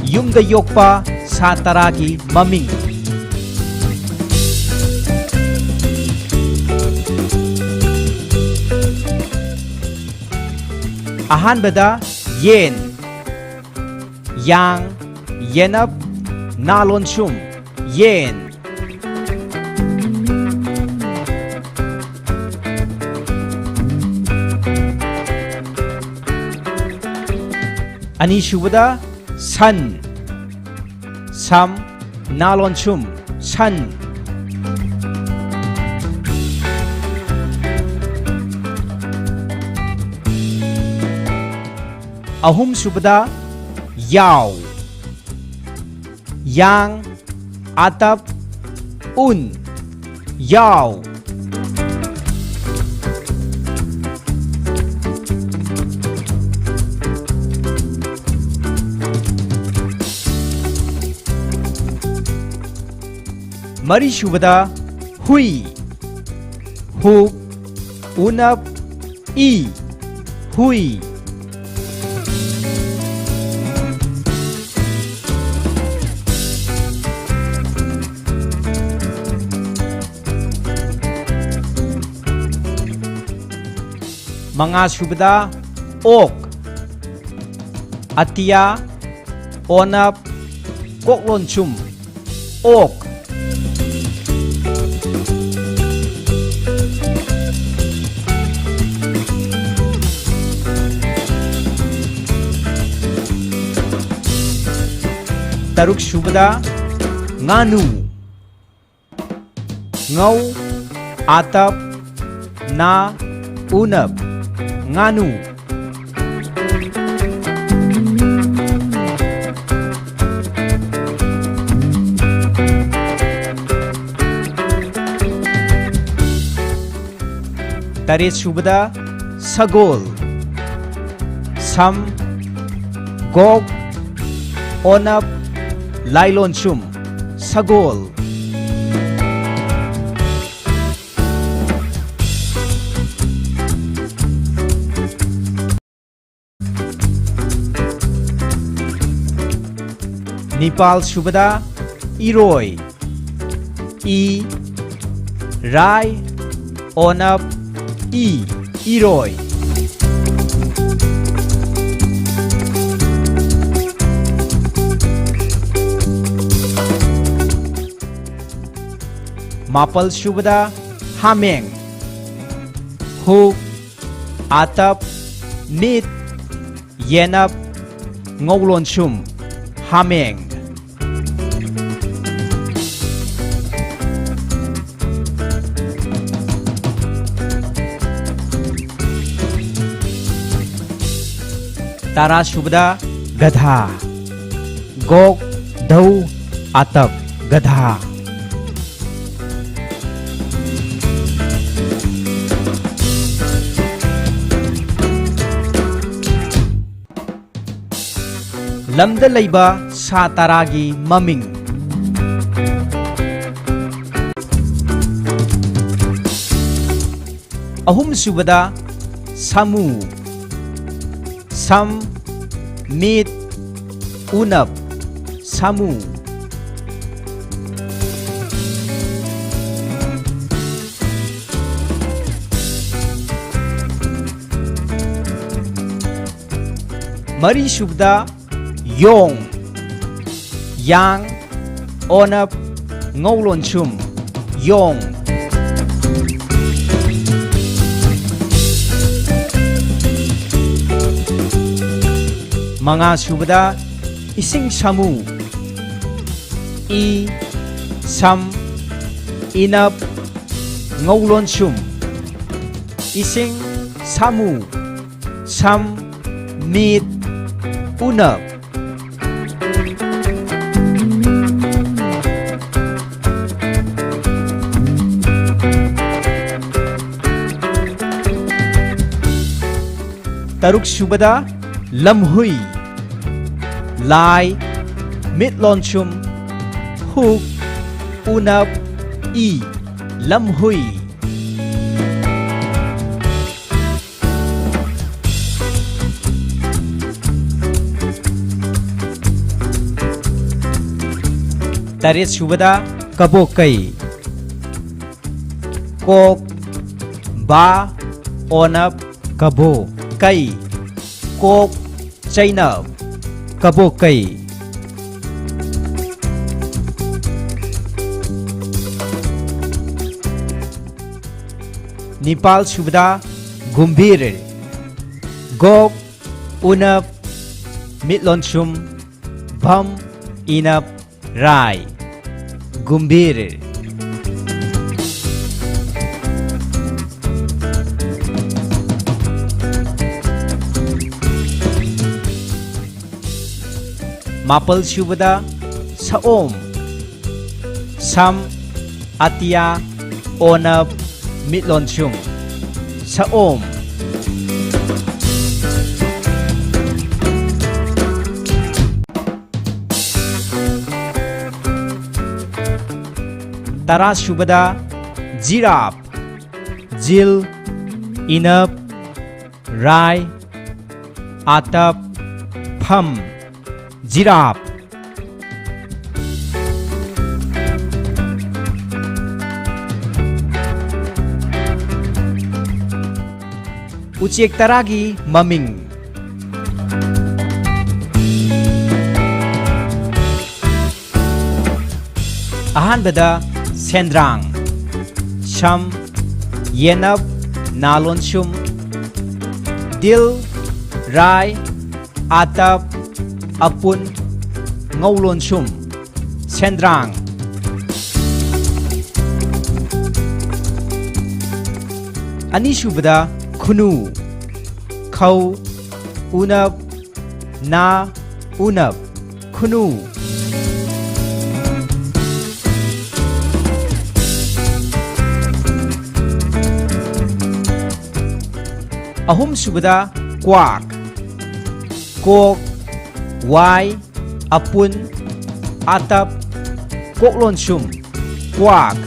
ꯌꯨꯝꯗ ꯌꯣꯛꯄ ꯁꯥ ꯇꯔꯥꯒꯤ ꯃꯃꯤꯡ꯫ ꯑꯍꯥꯟꯕꯗ ꯌꯦꯟ, ꯌꯥꯡ, ꯌꯦꯅꯞ, ꯅꯥꯂꯣꯟꯁꯨꯝ, ꯌꯦꯟ꯫ ꯑꯅꯤꯁꯨꯕꯗ ꯁꯟ, ꯁꯝ, ꯅꯥꯂꯣꯟꯁꯨꯝ, ꯁꯟ꯫ ꯑꯍꯨꯝꯁꯨꯕꯗ ꯌꯥꯎ, ꯌꯥꯡ, ꯑꯥꯇꯞ, ꯎꯟ, ꯌꯥꯎ꯫ ꯃꯔꯤꯁꯨꯕꯗ ꯍꯨꯏ, ꯍꯨꯛ, ꯎꯅꯞ, ꯏ, ꯍꯨꯏ꯫ ꯃꯉꯥ ꯁꯨꯕꯗ ꯑꯣꯛ, ꯑꯇꯤꯌꯥ, ꯑꯣꯅꯞ, ꯀꯣꯛꯂꯣꯟꯁꯨꯝ, ꯑꯣꯛ꯫ ꯇꯔꯨꯛ ꯁꯨꯕꯗ ꯉꯥꯅꯨ, ꯉꯧ, ꯑꯥꯇꯞ, ꯅꯥ, ꯎꯅꯞ, ꯉꯥꯅꯨ꯫ ꯇꯔꯦꯠ ꯁꯨꯕꯗ ꯁꯒꯣꯜ, ꯁꯝ, ꯒꯣꯛ, ꯑꯣꯅꯞ, ꯂꯥꯏꯂꯣꯟꯁꯨꯝ, ꯁꯒꯣꯜ꯫ ꯅꯤꯄꯥꯜ ꯁꯨꯕꯗ ꯏꯔꯣꯏ, ꯏ, ꯔꯥꯏ, ꯑꯣꯅꯞ, ꯏ, ꯏꯔꯣꯏ꯫ ꯃꯥꯄꯜ ꯁꯨꯕꯗ ꯍꯥꯃꯦꯡ, ꯍꯨꯛ, ꯑꯥꯇꯞ, ꯃꯤꯠ, ꯌꯦꯅꯞ, ꯉꯧꯂꯣꯟꯁꯨꯝ, ꯍꯥꯃꯦꯡ꯫ ꯇꯔꯥ ꯁꯨꯕꯗ ꯒꯙꯥ, ꯒꯣꯛ, ꯙꯧ, ꯑꯥꯇꯞ, ꯒꯙꯥ꯫ ꯂꯝꯗ ꯂꯩꯕ ꯁꯥ ꯇꯔꯥꯒꯤ ꯃꯃꯤꯡ꯫ ꯑꯍꯨꯝꯁꯨꯕꯗ ꯁꯥꯃꯨ꯫ ꯁꯝ, ꯃꯤꯠ, ꯎꯅꯞ, ꯁꯥꯃꯨ꯫ ꯃꯔꯤꯁꯨꯕꯗ ꯌꯣꯡ, ꯌꯥꯡ, ꯑꯣꯅꯞ, ꯉꯧꯂꯣꯟꯁꯨꯝ, ꯌꯣꯡ꯫ ꯃꯉꯥꯁꯨꯕꯗ ꯏꯁꯤꯡ ꯁꯥꯃꯨ, ꯏ, ꯁꯝ, ꯏꯅꯞ, ꯉꯧꯂꯣꯟꯁꯨꯝ, ꯏꯁꯤꯡ, ꯁꯥꯃꯨ, ꯁꯝ, ꯃꯤꯠ, ꯎꯅꯞ꯫ ꯇꯔꯨꯛꯁꯨꯕꯗ ꯂꯝꯍꯨꯏ, ꯂꯥꯏ, ꯃꯤꯠꯂꯣꯟꯁꯨꯝ, ꯍꯨꯛ, ꯎꯅꯞ, ꯏ, ꯂꯝꯍꯨꯏ꯫ ꯇꯔꯦꯠꯁꯨꯕꯗ ꯀꯕꯣꯀꯩ꯫ ꯀꯣꯛ, ꯕꯥ, ꯑꯣꯅꯞ, ꯀꯕꯣ, ꯀꯩ꯫ ꯀꯣꯛ, ꯆꯩꯅꯞ, ꯀꯕꯣꯀꯩ꯫ ꯅꯤꯄꯥꯜꯁꯨꯕꯗ ꯒꯨꯝꯚꯤꯔ꯫ ꯒꯣꯛ, ꯎꯅꯞ, ꯃꯤꯠꯂꯣꯟꯁꯨꯝ, ꯚꯝ, ꯏꯅꯞ, ꯔꯥꯏ꯫ ꯒꯨꯝꯚꯤꯔ꯫ ꯃꯥꯄꯜꯁꯨꯕꯗ ꯁꯑꯣꯝ꯫ ꯁꯝ, ꯑꯇꯤꯌꯥ, ꯑꯣꯅꯞ, ꯃꯤꯠꯂꯣꯟꯁꯨꯝ꯫ ꯁꯑꯣꯝ꯫ ꯇꯔꯥꯁꯨꯕꯗ ꯖꯤꯔꯥꯞ꯫ ꯖꯤꯜ, ꯏꯅꯞ, ꯔꯥꯏ, ꯑꯥꯇꯞ, ꯐꯝ꯫ ꯖꯤꯔꯥꯞ꯫ ꯎꯆꯦꯛ ꯇꯔꯥꯒꯤ ꯃꯃꯤꯡ: ꯑꯍꯥꯟꯕꯗ ꯁꯦꯟꯗ꯭ꯔꯥꯡ, ꯁꯝ, ꯌꯦꯅꯞ, ꯅꯥ ꯂꯣꯟꯁꯨꯝ, ꯗꯤꯜ, ꯔꯥꯏ, ꯑꯥꯇꯞ, ꯑꯄꯨꯟ, ꯉꯧ ꯂꯣꯟꯁꯨꯝ, ꯁꯦꯟꯗ꯭ꯔꯥꯡ꯫ ꯑꯅꯤꯁꯨꯕꯗ ꯈꯨꯅꯨ, ꯈꯧ, ꯎꯅꯞ, ꯅꯥ, ꯎꯅꯞ, ꯈꯨꯅꯨ꯫ ꯑꯍꯨꯝꯁꯨꯕꯗ ꯀ꯭ꯋꯥꯛ, ꯀꯣꯛ, ꯋꯥꯏ, ꯑꯄꯨꯟ, ꯑꯥꯇꯞ, ꯀꯣꯛꯂꯣꯟꯁꯨꯝ, ꯀ꯭ꯋꯥꯛ꯫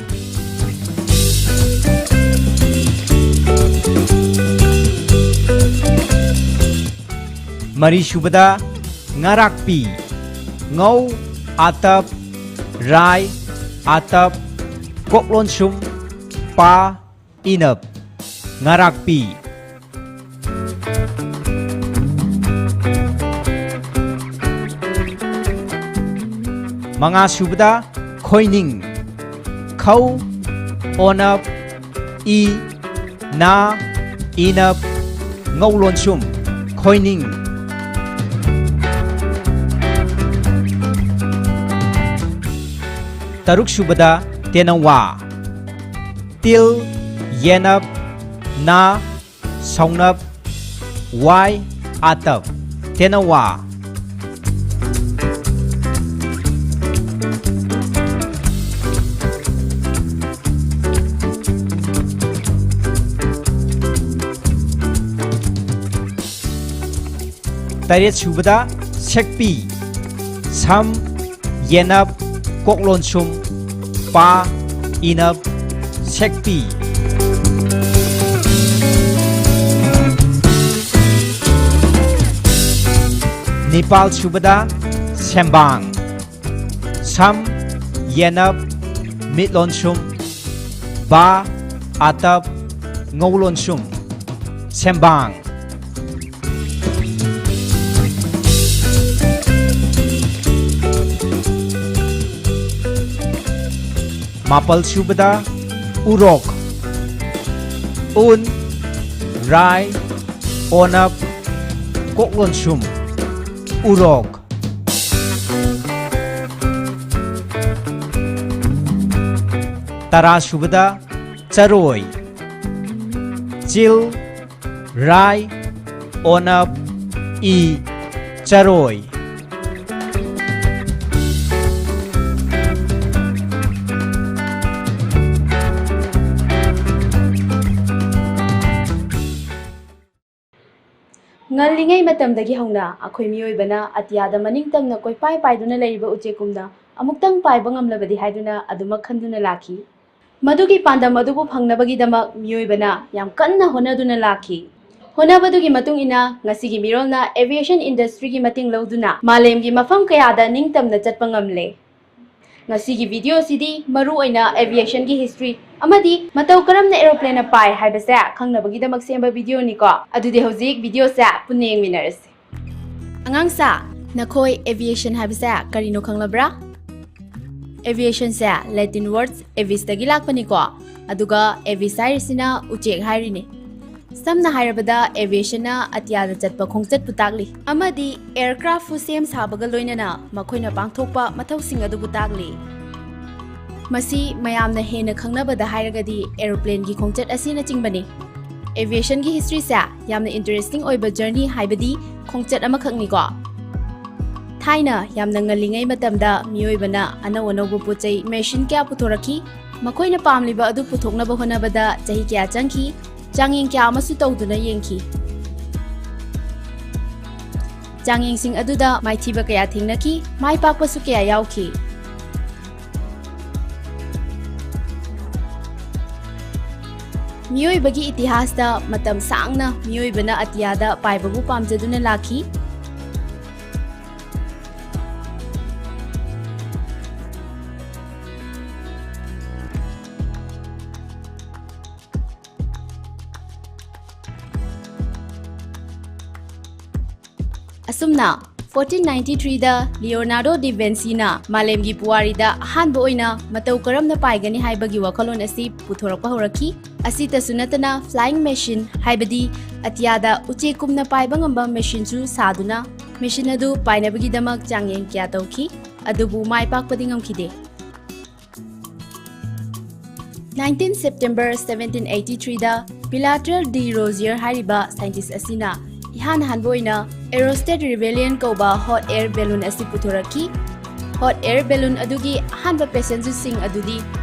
ꯃꯔꯤꯁꯨꯕꯗ ꯉꯥꯔꯥꯛꯄꯤ, ꯉꯧ, ꯑꯥꯇꯞ, ꯔꯥꯏ, ꯑꯥꯇꯞ, ꯀꯣꯛꯂꯣꯟꯁꯨꯝ, ꯄꯥ, ꯏꯅꯞ, ꯉꯥꯔꯥꯛꯄꯤ꯫ ꯃꯉꯥꯁꯨꯕꯗ ꯈꯣꯏꯅꯤꯡ, ꯈꯧ, ꯑꯣꯅꯞ, ꯏ, ꯅꯥ, ꯏꯅꯞ, ꯉꯧ ꯂꯣꯟꯁꯨꯝ, ꯈꯣꯏꯅꯤꯡ꯫ ꯇꯔꯨꯛꯁꯨꯕꯗ ꯇꯦꯅꯋꯥ, ꯇꯤꯜ, ꯌꯦꯅꯞ, ꯅꯥ, ꯁꯧꯅꯞ, ꯋꯥꯏ, ꯑꯥꯇꯞ, ꯇꯦꯅꯋꯥ꯫ ꯇꯔꯦꯠꯁꯨꯕꯗ ꯁꯦꯛꯄꯤ, ꯁꯝ, ꯌꯦꯅꯞ, ꯀꯣꯛꯂꯣꯟꯁꯨꯝ, ꯄꯥ, ꯏꯅꯞ, ꯁꯦꯛꯄꯤ꯫ ꯅꯤꯄꯥꯜꯁꯨꯕꯗ ꯁꯦꯝꯕꯥꯡ, ꯁꯝ, ꯌꯦꯅꯞ, ꯃꯤꯠꯂꯣꯟꯁꯨꯝ, ꯕꯥ, ꯑꯥꯇꯞ, ꯉꯧꯂꯣꯟꯁꯨꯝ, ꯁꯦꯝꯕꯥꯡ꯫ ꯃꯥꯄꯜ ꯁꯨꯕꯗ ꯎꯔꯣꯛ, ꯎꯟ, ꯔꯥꯏ, ꯑꯣꯅꯞ, ꯀꯣꯛꯂꯣꯟꯁꯨꯝ, ꯎꯔꯣꯛ꯫ ꯇꯔꯥ ꯁꯨꯕꯗ ꯆꯔꯣꯏ, ꯆꯤꯜ, ꯔꯥꯏ, ꯑꯣꯅꯞ, ꯏ, ꯆꯔꯣꯏ꯫ ꯉꯜꯂꯤꯉꯩ ꯃꯇꯝꯗꯒꯤ ꯍꯧꯅ ꯑꯩꯈꯣꯏ ꯃꯤꯑꯣꯏꯕꯅ ꯑꯇꯤꯌꯥꯗ ꯃꯅꯤꯡ ꯇꯝꯅ ꯀꯣꯏꯄꯥꯏ ꯄꯥꯏꯗꯨꯅ ꯂꯩꯔꯤꯕ ꯎꯆꯦꯛꯀꯨꯝꯅ ꯑꯃꯨꯛꯇꯪ ꯄꯥꯏꯕ ꯉꯝꯂꯕꯗꯤ ꯍꯥꯏꯗꯨꯅ ꯑꯗꯨꯃꯛ ꯈꯟꯗꯨꯅ ꯂꯥꯛꯈꯤ꯫ ꯃꯗꯨꯒꯤ ꯄꯥꯟꯗꯝ ꯑꯗꯨꯕꯨ ꯐꯪꯅꯕꯒꯤꯗꯃꯛ ꯃꯤꯑꯣꯏꯕꯅ ꯌꯥꯝ ꯀꯟꯅ ꯍꯣꯠꯅꯗꯨꯅ ꯂꯥꯛꯈꯤ꯫ ꯍꯣꯠꯅꯕꯗꯨꯒꯤ ꯃꯇꯨꯡ ꯏꯟꯅ ꯉꯁꯤꯒꯤ ꯃꯤꯔꯣꯜꯅ aviation industryꯒꯤ ꯃꯇꯦꯡ ꯂꯧꯗꯨꯅ ꯃꯥꯂꯦꯝꯒꯤ ꯃꯐꯝ ꯀꯌꯥꯗ ꯅꯤꯡꯇꯝꯅ ꯆꯠꯄ ꯉꯝꯂꯦ꯫ ꯉꯁꯤꯒꯤ video ꯑꯁꯤꯗꯤ ꯃꯔꯨ ꯑꯣꯏꯅ aviationꯒꯤ history ꯑꯃꯗꯤ ꯃꯇꯧ ꯀꯔꯝꯅ aeroplaneꯅ ꯄꯥꯏ ꯍꯥꯏꯕꯁꯦ ꯈꯪꯅꯕꯒꯤꯗꯃꯛ ꯁꯦꯝꯕ videoꯅꯤꯀꯣ꯫ ꯑꯗꯨꯗꯤ ꯍꯧꯖꯤꯛ videoꯁꯦ ꯄꯨꯟꯅ ꯌꯦꯡꯃꯤꯟꯅꯔꯁꯤ꯫ ꯑꯉꯥꯡꯁꯥ, ꯅꯈꯣꯏ aviation ꯍꯥꯏꯕꯁꯦ ꯀꯔꯤꯅꯣ ꯈꯪꯂꯕ꯭ꯔꯥ? Aviationꯁꯦ Latin words avisꯇꯒꯤ ꯂꯥꯛꯄꯅꯤꯀꯣ, ꯑꯗꯨꯒ avis ꯍꯥꯏꯔꯤꯁꯤꯅ ꯎꯆꯦꯛ ꯍꯥꯏꯔꯤꯅꯤ꯫ ꯁꯝꯅ ꯍꯥꯏꯔꯕꯗ, aviationꯅ ꯑꯇꯤꯌꯥꯗ ꯆꯠꯄ ꯈꯣꯡꯆꯠꯄꯨ ꯇꯥꯛꯂꯤ, ꯑꯃꯗꯤ aircraftꯄꯨ ꯁꯦꯝ ꯁꯥꯕꯒ ꯂꯣꯏꯅꯅ ꯃꯈꯣꯏꯅ ꯄꯥꯡꯊꯣꯛꯄ ꯃꯊꯧꯁꯤꯡ ꯑꯗꯨꯕꯨ ꯇꯥꯛꯂꯤ꯫ ꯃꯁꯤ ꯃꯌꯥꯝꯅ ꯍꯦꯟꯅ ꯈꯪꯅꯕꯗ ꯍꯥꯏꯔꯒꯗꯤ aeroplanegꯤ ꯈꯣꯡꯆꯠ ꯑꯁꯤꯅꯆꯤꯡꯕꯅꯤ꯫ Aviationꯒꯤ historyꯁꯦ ꯌꯥꯝꯅ interesting ꯑꯣꯏꯕ journey, ꯍꯥꯏꯕꯗꯤ ꯈꯣꯡꯆꯠ ꯑꯃꯈꯛꯅꯤꯀꯣ꯫ ꯊꯥꯏꯅ ꯌꯥꯝꯅ ꯉꯜꯂꯤꯉꯩ ꯃꯇꯝꯗ ꯃꯤꯑꯣꯏꯕꯅ ꯑꯅꯧ ꯑꯅꯧꯕ ꯄꯣꯠ ꯆꯩ, machine ꯀꯌꯥ ꯄꯨꯊꯣꯔꯛꯈꯤ꯫ ꯃꯈꯣꯏꯅ ꯄꯥꯝꯂꯤꯕ ꯑꯗꯨ ꯄꯨꯊꯣꯛꯅꯕ ꯍꯣꯠꯅꯕꯗ ꯆꯍꯤ ꯀꯌꯥ ꯆꯪꯈꯤ, ꯆꯥꯡꯌꯦꯡ ꯀꯌꯥ ꯑꯃꯁꯨ ꯇꯧꯗꯨꯅ ꯌꯦꯡꯈꯤ꯫ ꯆꯥꯡꯌꯦꯡꯁꯤꯡ ꯑꯗꯨꯗ ꯃꯥꯏꯊꯤꯕ ꯀꯌꯥ ꯊꯦꯡꯅꯈꯤ, ꯃꯥꯏ ꯄꯥꯛꯄꯁꯨ ꯀꯌꯥ ꯌꯥꯎꯈꯤ꯫ ꯃꯤꯑꯣꯏꯕꯒꯤ ꯏꯇꯤꯍꯥꯁꯇ ꯃꯇꯝ ꯁꯥꯡꯅ ꯃꯤꯑꯣꯏꯕꯅ ꯑꯇꯤꯌꯥꯗ ꯄꯥꯏꯕꯕꯨ ꯄꯥꯝꯖꯗꯨꯅ ꯂꯥꯛꯈꯤ꯫ ꯑꯁꯨꯝꯅ ꯐꯣꯔꯇꯤꯟ ꯅꯥꯏꯟꯇꯤ ꯊ꯭ꯔꯤꯗ ꯂꯤꯑꯣꯅꯥꯔꯗꯣ ꯗꯤ ꯚꯤꯟꯁꯤꯅ ꯃꯥꯂꯦꯝꯒꯤ ꯄꯨꯋꯥꯔꯤꯗ ꯑꯍꯥꯟꯕ ꯑꯣꯏꯅ ꯃꯇꯧ ꯀꯔꯝꯅ ꯄꯥꯏꯒꯅꯤ ꯍꯥꯏꯕꯒꯤ ꯋꯥꯈꯜꯂꯣꯟ ꯑꯁꯤ ꯄꯨꯊꯣꯔꯛꯄ ꯍꯧꯔꯛꯈꯤ꯫ ꯑꯁꯤꯇꯁꯨ ꯅꯠꯇꯅ, flying machine, ꯍꯥꯏꯕꯗꯤ ꯑꯇꯤꯌꯥꯗ ꯎꯆꯦꯛꯀꯨꯝꯅ ꯄꯥꯏꯕ ꯉꯝꯕ ꯃꯦꯁꯤꯟꯁꯨ ꯁꯥꯗꯨꯅ ꯃꯦꯁꯤꯟ ꯑꯗꯨ ꯄꯥꯏꯅꯕꯒꯤꯗꯃꯛ ꯆꯥꯡꯌꯦꯡ ꯀꯌꯥ ꯇꯧꯈꯤ, ꯑꯗꯨꯕꯨ ꯃꯥꯏ ꯄꯥꯛꯄꯗꯤ ꯉꯝꯈꯤꯗꯦ꯫ ꯅꯥꯏꯟꯇꯤꯟ ꯁꯦꯞꯇꯦꯝꯕꯔ ꯁꯕꯦꯟꯇꯤꯟ ꯑꯩꯠꯇꯤ ꯊ꯭ꯔꯤꯗ ꯄꯤꯂꯥꯇꯔ ꯗꯤ ꯔꯣꯖꯤꯌꯔ ꯍꯥꯏꯔꯤꯕ ꯁꯥꯏꯟꯇꯤꯁ ꯑꯁꯤꯅ ꯏꯍꯥꯟ ꯍꯥꯟꯕ ꯑꯣꯏꯅ aerostat rebellion ꯀꯧꯕ hot air balloon ꯑꯁꯤ ꯄꯨꯊꯣꯔꯛꯈꯤ꯫ Hot air balloon ꯑꯗꯨꯒꯤ ꯑꯍꯥꯟꯕ ꯄꯦꯁꯦꯟꯖꯔꯁꯤꯡ ꯑꯗꯨꯗꯤ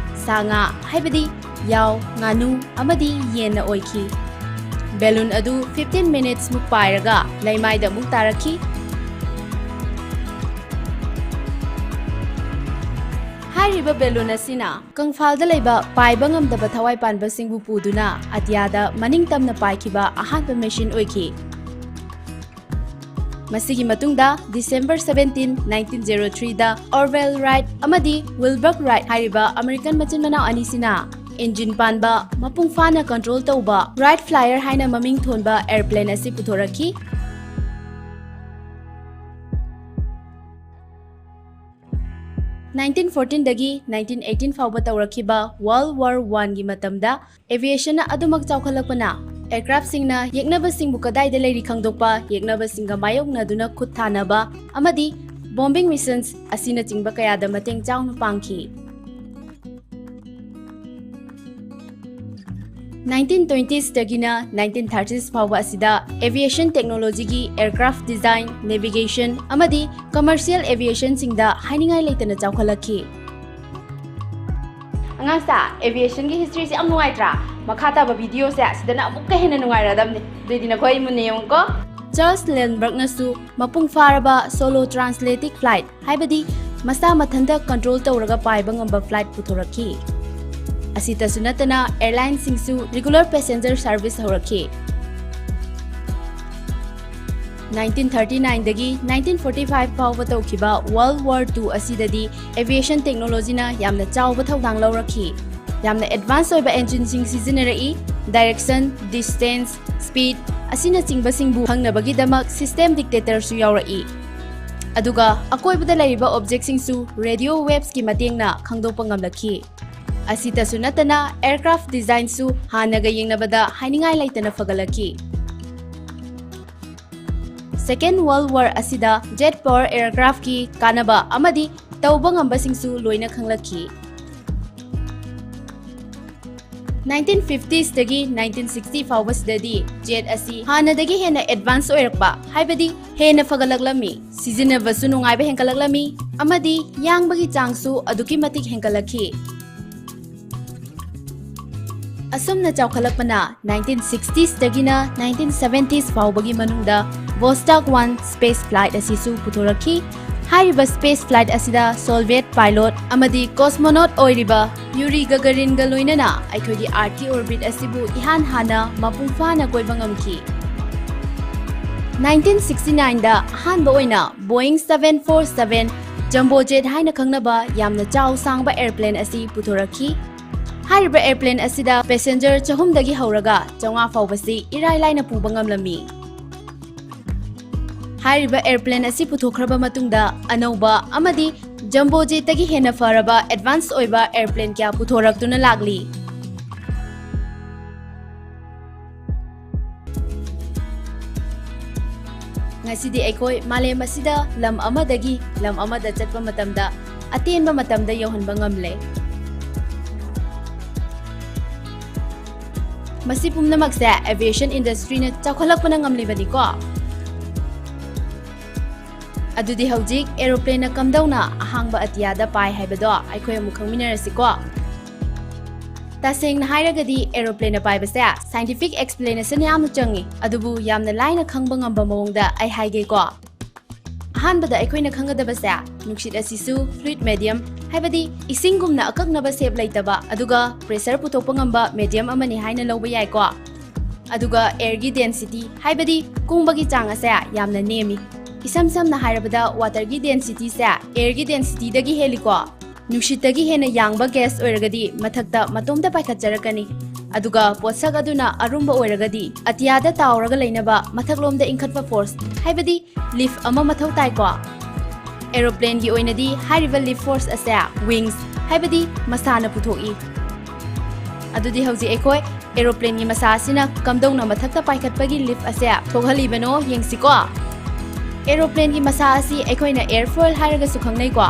ꯁꯥ ꯉꯥ, ꯍꯥꯏꯕꯗꯤ ꯌꯥꯎ, ꯉꯥꯅꯨ ꯑꯃꯗꯤ ꯌꯦꯟꯅ ꯑꯣꯏꯈꯤ꯫ ꯕꯦꯂꯨꯟ ꯑꯗꯨ ꯐꯤꯐꯇꯤꯟ ꯃꯤꯅꯤꯠꯁ ꯃꯨꯛ ꯄꯥꯏꯔꯒ ꯂꯩꯃꯥꯏꯗ ꯑꯃꯨꯛ ꯇꯥꯔꯛꯈꯤ꯫ ꯍꯥꯏꯔꯤꯕ ꯕꯦꯂꯨꯟ ꯑꯁꯤꯅ ꯀꯪꯐꯥꯜꯗ ꯂꯩꯕ ꯄꯥꯏꯕ ꯉꯝꯗꯕ ꯊꯋꯥꯏ ꯄꯥꯟꯕꯁꯤꯡꯕꯨ ꯄꯨꯗꯨꯅ ꯑꯇꯤꯌꯥꯗ ꯃꯅꯤꯡ ꯇꯝꯅ ꯄꯥꯏꯈꯤꯕ ꯑꯍꯥꯟꯕ ꯃꯦꯁꯤꯟ ꯑꯣꯏꯈꯤ꯫ ꯃꯁꯤꯒꯤ ꯃꯇꯨꯡꯗ ꯗꯤꯁꯦꯝꯕꯔ ꯁꯕꯦꯟꯇꯤꯟ, ꯅꯥꯏꯟꯇꯤꯟ ꯖꯦꯔꯣ ꯊ꯭ꯔꯤꯗ Orville Wright ꯑꯃꯗꯤ Wilbur Wright ꯍꯥꯏꯔꯤꯕ ꯑꯃꯦꯔꯤꯀꯟ ꯃꯆꯤꯟ ꯃꯅꯥꯎ ꯑꯅꯤꯁꯤꯅ ꯏꯟꯖꯤꯟ ꯄꯥꯟꯕ, ꯃꯄꯨꯡ ꯐꯥꯅ ꯀꯟꯇ꯭ꯔꯣꯜ ꯇꯧꯕ Wright Flyer ꯍꯥꯏꯅ ꯃꯃꯤꯡ ꯊꯣꯟꯕ ꯑꯦꯔꯣꯄ꯭ꯂꯦꯟ ꯑꯁꯤ ꯄꯨꯊꯣꯔꯛꯈꯤ꯫ ꯅꯥꯏꯟꯇꯤꯟ ꯐꯣꯔꯇꯤꯟꯗꯒꯤ ꯅꯥꯏꯟꯇꯤꯟ ꯑꯩꯠꯇꯤꯟ ꯐꯥꯎꯕ ꯇꯧꯔꯛꯈꯤꯕ World War Oneꯒꯤ ꯃꯇꯝꯗ aviationꯅ ꯑꯗꯨꯃꯛ ꯆꯥꯎꯈꯠꯂꯛꯄꯅ, aircraftꯁꯤꯡꯅ ꯌꯦꯛꯅꯕꯁꯤꯡꯕꯨ ꯀꯗꯥꯏꯗ ꯂꯩꯔꯤ ꯈꯪꯗꯣꯛꯄ, ꯌꯦꯛꯅꯕꯁꯤꯡꯒ ꯃꯥꯌꯣꯛꯅꯗꯨꯅ ꯈꯨꯠ ꯊꯥꯅꯕ ꯑꯃꯗꯤ bombing missions ꯑꯁꯤꯅꯆꯤꯡꯕ ꯀꯌꯥꯗ ꯃꯇꯦꯡ ꯆꯥꯎꯅ ꯄꯥꯡꯈꯤ꯫ ꯅꯥꯏꯟꯇꯤꯟ ꯇ꯭ꯋꯦꯟꯇꯤꯁꯇꯒꯤꯅ ꯅꯥꯏꯟꯇꯤꯟ ꯊꯥꯔꯇꯤꯁ ꯐꯥꯎꯕ ꯑꯁꯤꯗ aviation technologyꯒꯤ aircraft design, navigation ꯑꯃꯗꯤ commercial aviationꯁꯤꯡꯗ ꯍꯥꯏꯅꯤꯡꯉꯥꯏ ꯂꯩꯇꯅ ꯆꯥꯎꯈꯠꯂꯛꯈꯤ꯫ ꯑꯉꯥꯡꯁꯥ, aviationꯒꯤ historyꯁꯦ ꯌꯥꯝ ꯅꯨꯡꯉꯥꯏꯇ꯭ꯔꯥ? ꯃꯈꯥ ꯇꯥꯕ videoꯁꯦ ꯁꯤꯗꯅ ꯑꯃꯨꯛꯀ ꯍꯦꯟꯅ ꯅꯨꯡꯉꯥꯏꯔꯗꯕꯅꯦ꯫ ꯑꯗꯨꯏꯗꯤ ꯅꯈꯣꯏ ꯃꯨꯟꯅ ꯌꯦꯡꯉꯨꯀꯣ꯫ ꯆꯥꯔꯜꯁ ꯂꯦꯟꯕꯔꯛꯅꯁꯨ ꯃꯄꯨꯡ ꯐꯥꯔꯕ solo transatlantic flight, ꯍꯥꯏꯕꯗꯤ ꯃꯁꯥ ꯃꯊꯟꯇ ꯀꯟꯇ꯭ꯔꯣꯜ ꯇꯧꯔꯒ ꯄꯥꯏꯕ ꯉꯝꯕ flight ꯄꯨꯊꯣꯔꯛꯈꯤ꯫ ꯑꯁꯤꯇꯁꯨ ꯅꯠꯇꯅ, airlineꯁꯤꯡꯁꯨ regular passenger service ꯍꯧꯔꯛꯈꯤ꯫ ꯅꯥꯏꯟꯇꯤꯟ ꯊꯥꯔꯇꯤ ꯅꯥꯏꯟꯗꯒꯤ ꯅꯥꯏꯟꯇꯤꯟ ꯐꯣꯔꯇꯤ ꯐꯥꯏꯚ ꯐꯥꯎꯕ ꯇꯧꯈꯤꯕ World War Two ꯑꯁꯤꯗꯗꯤ aviation technologyꯅ ꯌꯥꯝꯅ ꯆꯥꯎꯕ ꯊꯧꯗꯥꯡ ꯂꯧꯔꯛꯈꯤ꯫ ꯌꯥꯝꯅ advance ꯑꯣꯏꯕ engineꯁꯤꯡ ꯁꯤꯖꯤꯟꯅꯔꯛꯏ꯫ Direction, distance, speed ꯑꯁꯤꯅꯆꯤꯡꯕꯁꯤꯡꯕꯨ ꯈꯪꯅꯕꯒꯤꯗꯃꯛ system dictatorꯁꯨ ꯌꯥꯎꯔꯛꯏ꯫ ꯑꯗꯨꯒ ꯑꯀꯣꯏꯕꯗ ꯂꯩꯔꯤꯕ objectꯁꯤꯡꯁꯨ radio wavesꯀꯤ ꯃꯇꯦꯡꯅ ꯈꯪꯗꯣꯛꯄ ꯉꯝꯂꯛꯈꯤ꯫ ꯑꯁꯤꯇꯁꯨ ꯅꯠꯇꯅ aircraft designꯁꯨ ꯍꯥꯟꯅꯒ ꯌꯦꯡꯅꯕꯗ ꯍꯥꯏꯅꯤꯡꯉꯥꯏ ꯂꯩꯇꯅ ꯐꯒꯠꯂꯛꯈꯤ꯫ Second World War ꯑꯁꯤꯗ jet power aircraftꯀꯤ ꯀꯥꯟꯅꯕ ꯑꯃꯗꯤ ꯇꯧꯕ ꯉꯝꯕꯁꯤꯡꯁꯨ ꯂꯣꯏꯅ ꯈꯪꯂꯛꯈꯤ꯫ Nineteen fiftiesꯇꯒꯤ nineteen sixty ꯐꯥꯎꯕꯁꯤꯗꯗꯤ jet ꯑꯁꯤ ꯍꯥꯟꯅꯗꯒꯤ ꯍꯦꯟꯅ advance ꯑꯣꯏꯔꯛꯄ, ꯍꯥꯏꯕꯗꯤ ꯍꯦꯟꯅ ꯐꯒꯠꯂꯛꯂꯝꯃꯤ꯫ ꯁꯤꯖꯤꯟꯅꯕꯁꯨ ꯅꯨꯡꯉꯥꯏꯕ ꯍꯦꯟꯒꯠꯂꯛꯂꯝꯃꯤ ꯑꯃꯗꯤ ꯌꯥꯡꯕꯒꯤ ꯆꯥꯡꯁꯨ ꯑꯗꯨꯛꯀꯤ ꯃꯇꯤꯛ ꯍꯦꯟꯒꯠꯂꯛꯈꯤ꯫ ꯑꯁꯨꯝꯅ ꯆꯥꯎꯈꯠꯂꯛꯄꯅ nineteen sixtiesꯇꯒꯤꯅ nineteen seventies ꯐꯥꯎꯕꯒꯤ ꯃꯅꯨꯡꯗ Vostok one space flight ꯑꯁꯤꯁꯨ ꯄꯨꯊꯣꯔꯛꯈꯤ꯫ ꯍꯥꯏꯔꯤꯕ space flight ꯑꯁꯤꯗ Soviet pilot ꯑꯃꯗꯤ cosmonaut ꯑꯣꯏꯔꯤꯕ Yuri Gagarinꯒ ꯂꯣꯏꯅꯅ ꯑꯩꯈꯣꯏꯒꯤ earthꯀꯤ orbit ꯑꯁꯤꯕꯨ ꯏꯍꯥꯟ ꯍꯥꯟꯅ ꯃꯄꯨꯡ ꯐꯥꯅ ꯀꯣꯏꯕ ꯉꯝꯈꯤ꯫ Nineteen sixty nineꯗ ꯑꯍꯥꯟꯕ ꯑꯣꯏꯅ Boeing seven four seven jumbo jet ꯍꯥꯏꯅ ꯈꯪꯅꯕ ꯌꯥꯝꯅ ꯆꯥꯎ ꯁꯥꯡꯕ airplane ꯑꯁꯤ ꯄꯨꯊꯣꯔꯛꯈꯤ꯫ ꯍꯥꯏꯔꯤꯕ airplane ꯑꯁꯤꯗ passenger ꯆꯍꯨꯝꯗꯒꯤ ꯍꯧꯔꯒ ꯆꯥꯝꯃꯉꯥ ꯐꯥꯎꯕꯁꯤ ꯏꯔꯥꯏ ꯂꯥꯏꯅ ꯄꯨꯕ ꯉꯝꯂꯝꯃꯤ꯫ ꯍꯥꯏꯔꯤꯕ airplane ꯑꯁꯤ ꯄꯨꯊꯣꯛꯈ꯭ꯔꯕ ꯃꯇꯨꯡꯗ ꯑꯅꯧꯕ ꯑꯃꯗꯤ jumbo jetꯇꯒꯤ ꯍꯦꯟꯅ ꯐꯔꯕ advance ꯑꯣꯏꯕ airplane ꯀꯌꯥ ꯄꯨꯊꯣꯔꯛꯇꯨꯅ ꯂꯥꯛꯂꯤ꯫ ꯉꯁꯤꯗꯤ ꯑꯩꯈꯣꯏ ꯃꯥꯂꯦꯝ ꯑꯁꯤꯗ ꯂꯝ ꯑꯃꯗꯒꯤ ꯂꯝ ꯑꯃꯗ ꯆꯠꯄ ꯃꯇꯝꯗ ꯑꯇꯦꯟꯕ ꯃꯇꯝꯗ ꯌꯧꯍꯟꯕ ꯉꯝꯂꯦ꯫ ꯃꯁꯤ ꯄꯨꯝꯅꯃꯛꯁꯦ aviation industryꯅ ꯆꯥꯎꯈꯠꯂꯛꯄꯅ ꯉꯝꯂꯤꯕꯅꯤꯀꯣ꯫ ꯑꯗꯨꯗꯤ ꯍꯧꯖꯤꯛ aeroplaneꯅ ꯀꯝꯗꯧꯅ ꯑꯍꯥꯡꯕ ꯑꯇꯤꯌꯥꯗ ꯄꯥꯏ ꯍꯥꯏꯕꯗꯣ ꯑꯩꯈꯣꯏ ꯑꯃꯨꯛ ꯈꯪꯃꯤꯟꯅꯔꯁꯤꯀꯣ꯫ ꯇꯁꯦꯡꯅ ꯍꯥꯏꯔꯒꯗꯤ aeroplaneꯅ ꯄꯥꯏꯕꯁꯦ scientific explanation ꯌꯥꯝꯅ ꯆꯪꯉꯤ, ꯑꯗꯨꯕꯨ ꯌꯥꯝꯅ ꯂꯥꯏꯅ ꯈꯪꯕ ꯉꯝꯕ ꯃꯑꯣꯡꯗ ꯑꯩ ꯍꯥꯏꯒꯦꯀꯣ꯫ ꯑꯍꯥꯟꯕꯗ ꯑꯩꯈꯣꯏꯅ ꯈꯪꯒꯗꯕꯁꯦ, ꯅꯨꯡꯁꯤꯠ ꯑꯁꯤꯁꯨ fluid medium, ꯍꯥꯏꯕꯗꯤ ꯏꯁꯤꯡꯒꯨꯝꯅ ꯑꯀꯛꯅꯕ shape ꯂꯩꯇꯕ, ꯑꯗꯨꯒ pressure ꯄꯨꯊꯣꯛꯄ ꯉꯝꯕ medium ꯑꯃꯅꯤ ꯍꯥꯏꯅ ꯂꯧꯕ ꯌꯥꯏꯀꯣ꯫ ꯑꯗꯨꯒ airꯒꯤ density, ꯍꯥꯏꯕꯗꯤ ꯀꯨꯡꯕꯒꯤ ꯆꯥꯡ ꯑꯁꯦ ꯌꯥꯝꯅ ꯅꯦꯝꯃꯤ꯫ ꯏꯁꯝ ꯁꯝꯅ ꯍꯥꯏꯔꯕꯗ, waterꯒꯤ densityꯁꯦ airꯒꯤ densityꯗꯒꯤ ꯍꯦꯜꯂꯤꯀꯣ꯫ ꯅꯨꯡꯁꯤꯠꯇꯒꯤ ꯍꯦꯟꯅ ꯌꯥꯡꯕ gas ꯑꯣꯏꯔꯒꯗꯤ ꯃꯊꯛꯇ ꯃꯇꯣꯝꯇ ꯄꯥꯏꯈꯠꯆꯔꯛꯀꯅꯤ꯫ ꯑꯗꯨꯒ ꯄꯣꯠꯁꯛ ꯑꯗꯨꯅ ꯑꯔꯨꯝꯕ ꯑꯣꯏꯔꯒꯗꯤ ꯑꯇꯤꯌꯥꯗ ꯇꯥꯎꯔꯒ ꯂꯩꯅꯕ ꯃꯊꯛꯂꯣꯝꯗ ꯏꯟꯈꯠꯄ force, ꯍꯥꯏꯕꯗꯤ lift ꯑꯃ ꯃꯊꯧ ꯇꯥꯏꯀꯣ꯫ ꯑꯦꯔꯣꯄ꯭ꯂꯦꯟꯒꯤ ꯑꯣꯏꯅꯗꯤ ꯍꯥꯏꯔꯤꯕ ꯂꯤꯐ ꯐꯣꯔꯁ ꯑꯁꯦ ꯋꯤꯡꯁ, ꯍꯥꯏꯕꯗꯤ ꯃꯁꯥꯅ ꯄꯨꯊꯣꯛꯏ꯫ ꯑꯗꯨꯗꯤ ꯍꯧꯖꯤꯛ ꯑꯩꯈꯣꯏ ꯑꯦꯔꯣꯄ꯭ꯂꯦꯟꯒꯤ ꯃꯁꯥ ꯑꯁꯤꯅ ꯀꯝꯗꯧꯅ ꯃꯊꯛꯇ ꯄꯥꯏꯈꯠꯄꯒꯤ ꯂꯤꯐ ꯑꯁꯦ ꯊꯣꯛꯍꯜꯂꯤꯕꯅꯣ ꯌꯦꯡꯁꯤꯀꯣ꯫ ꯑꯦꯔꯣꯄ꯭ꯂꯦꯟꯒꯤ ꯃꯁꯥ ꯑꯁꯤ ꯑꯩꯈꯣꯏꯅ ꯑꯦꯔꯐꯣꯏꯜ ꯍꯥꯏꯔꯒꯁꯨ ꯈꯪꯅꯩꯀꯣ꯫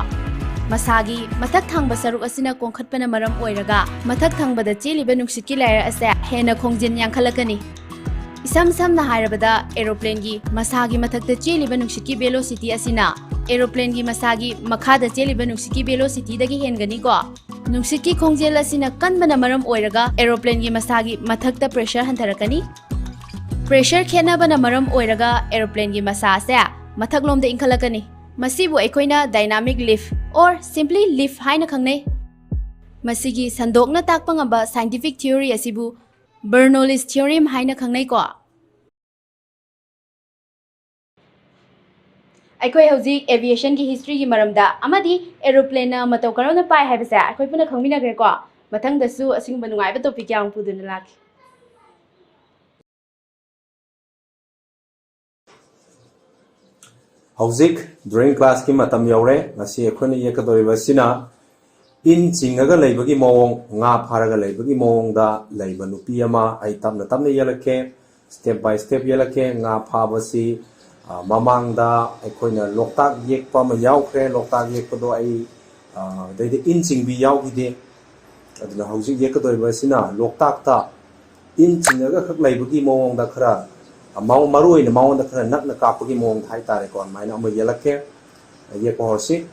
ꯃꯁꯥꯒꯤ ꯃꯊꯛ ꯊꯪꯕ ꯁꯔꯨꯛ ꯑꯁꯤꯅ ꯀꯣꯟꯈꯠꯄꯅ ꯃꯔꯝ ꯑꯣꯏꯔꯒ ꯃꯊꯛ ꯊꯪꯕꯗ ꯆꯦꯜꯂꯤꯕ ꯅꯨꯡꯁꯤꯠꯀꯤ ꯂꯦꯌꯔ ꯑꯁꯦ ꯍꯦꯟꯅ ꯈꯣꯡꯖꯦꯜ ꯌꯥꯡꯈꯠꯂꯛꯀꯅꯤ꯫ ꯏꯁꯝ ꯁꯝꯅ ꯍꯥꯏꯔꯕꯗ, ꯑꯦꯔꯣꯄ꯭ꯂꯦꯟꯒꯤ ꯃꯁꯥꯒꯤ ꯃꯊꯛꯇ ꯆꯦꯜꯂꯤꯕ ꯅꯨꯡꯁꯤꯠꯀꯤ ꯚꯦꯂꯣꯁꯤꯇꯤ ꯑꯁꯤꯅ ꯑꯦꯔꯣꯄ꯭ꯂꯦꯟꯒꯤ ꯃꯁꯥꯒꯤ ꯃꯈꯥꯗ ꯆꯦꯜꯂꯤꯕ ꯅꯨꯡꯁꯤꯠꯀꯤ ꯚꯦꯂꯣꯁꯤꯇꯤꯗꯒꯤ ꯍꯦꯟꯒꯅꯤꯀꯣ꯫ ꯅꯨꯡꯁꯤꯠꯀꯤ ꯈꯣꯡꯖꯦꯜ ꯑꯁꯤꯅ ꯀꯟꯕꯅ ꯃꯔꯝ ꯑꯣꯏꯔꯒ ꯑꯦꯔꯣꯄ꯭ꯂꯦꯟꯒꯤ ꯃꯁꯥꯒꯤ ꯃꯊꯛꯇ ꯄ꯭ꯔꯦꯁꯔ ꯍꯟꯊꯔꯛꯀꯅꯤ꯫ ꯄ꯭ꯔꯦꯁꯔ ꯈꯦꯠꯅꯕꯅ ꯃꯔꯝ ꯑꯣꯏꯔꯒ ꯑꯦꯔꯣꯄ꯭ꯂꯦꯟꯒꯤ ꯃꯁꯥ ꯑꯁꯦ ꯃꯊꯛꯂꯣꯝꯗ ꯏꯟꯈꯠꯂꯛꯀꯅꯤ꯫ ꯃꯁꯤꯕꯨ ꯑꯩꯈꯣꯏꯅ dynamic lift or simply lift ꯍꯥꯏꯅ ꯈꯪꯅꯩ꯫ ꯃꯁꯤꯒꯤ ꯁꯟꯗꯣꯛꯅ ꯇꯥꯛꯄ ꯉꯝꯕ scientific theory ꯑꯁꯤꯕꯨ Bernoulli's theorem ꯍꯥꯏꯅ ꯈꯪꯅꯩꯀꯣ꯫ ꯑꯩꯈꯣꯏ ꯍꯧꯖꯤꯛ aviationꯒꯤ historyꯒꯤ ꯃꯔꯝꯗ ꯑꯃꯗꯤ aeroplaneꯅ ꯃꯇꯧ ꯀꯔꯝꯅ ꯄꯥꯏ ꯍꯥꯏꯕꯁꯦ ꯑꯩꯈꯣꯏ ꯄꯨꯟꯅ ꯈꯪꯃꯤꯟꯅꯈ꯭ꯔꯦꯀꯣ꯫ ꯃꯊꯪꯗꯁꯨ ꯑꯁꯤꯒꯨꯝꯕ ꯅꯨꯡꯉꯥꯏꯕ topic ꯀꯌꯥ ꯑꯃ ꯄꯨꯗꯨꯅ ꯂꯥꯛꯀꯦ꯫ ꯍꯧꯖꯤꯛ drawing classꯀꯤ ꯃꯇꯝ ꯌꯧꯔꯦ꯫ ꯉꯁꯤ ꯑꯩꯈꯣꯏꯅ ꯌꯦꯛꯀꯗꯧꯔꯤꯕ ꯑꯁꯤꯅ ꯏꯟ ꯆꯤꯡꯉꯒ ꯂꯩꯕꯒꯤ ꯃꯑꯣꯡ, ꯉꯥ ꯐꯥꯔꯒ ꯂꯩꯕꯒꯤ ꯃꯑꯣꯡꯗ ꯂꯩꯕ ꯅꯨꯄꯤ ꯑꯃ ꯑꯩ ꯇꯞꯅ ꯇꯞꯅ ꯌꯦꯛꯂꯛꯀꯦ, step by step ꯌꯦꯛꯂꯛꯀꯦ꯫ ꯉꯥ ꯐꯥꯕꯁꯤ, ꯑ, ꯃꯃꯥꯡꯗ ꯑꯩꯈꯣꯏꯅ ꯂꯣꯛꯇꯥꯛ ꯌꯦꯛꯄ ꯑꯃ ꯌꯥꯎꯈ꯭ꯔꯦ꯫ ꯂꯣꯛꯇꯥꯛ ꯌꯦꯛꯄꯗꯣ ꯑꯩ, ꯑ, ꯑꯗꯩꯗ ꯏꯟ ꯆꯤꯡꯕꯤ ꯌꯥꯎꯈꯤꯗꯦ꯫ ꯑꯗꯨꯅ ꯍꯧꯖꯤꯛ ꯌꯦꯛꯀꯗꯧꯔꯤꯕ ꯑꯁꯤꯅ ꯂꯣꯛꯇꯥꯛꯇ ꯏꯟ ꯆꯤꯡꯉꯒ ꯈꯛ ꯂꯩꯕꯒꯤ ꯃꯑꯣꯡꯗ ꯈꯔ, ꯑ, ꯃꯑꯣꯡ-, ꯃꯔꯨ ꯑꯣꯏꯅ ꯃꯉꯣꯟꯗ ꯈꯔ ꯅꯛꯅ ꯀꯥꯞꯄꯒꯤ ꯃꯑꯣꯡꯗ ꯍꯥꯏꯇꯥꯔꯦꯀꯣ, ꯑꯗꯨꯃꯥꯏꯅ ꯑꯃ ꯌꯦꯛꯂꯛꯀꯦ꯫ ꯌꯦꯛꯄ ꯍꯧꯔꯁꯤ꯫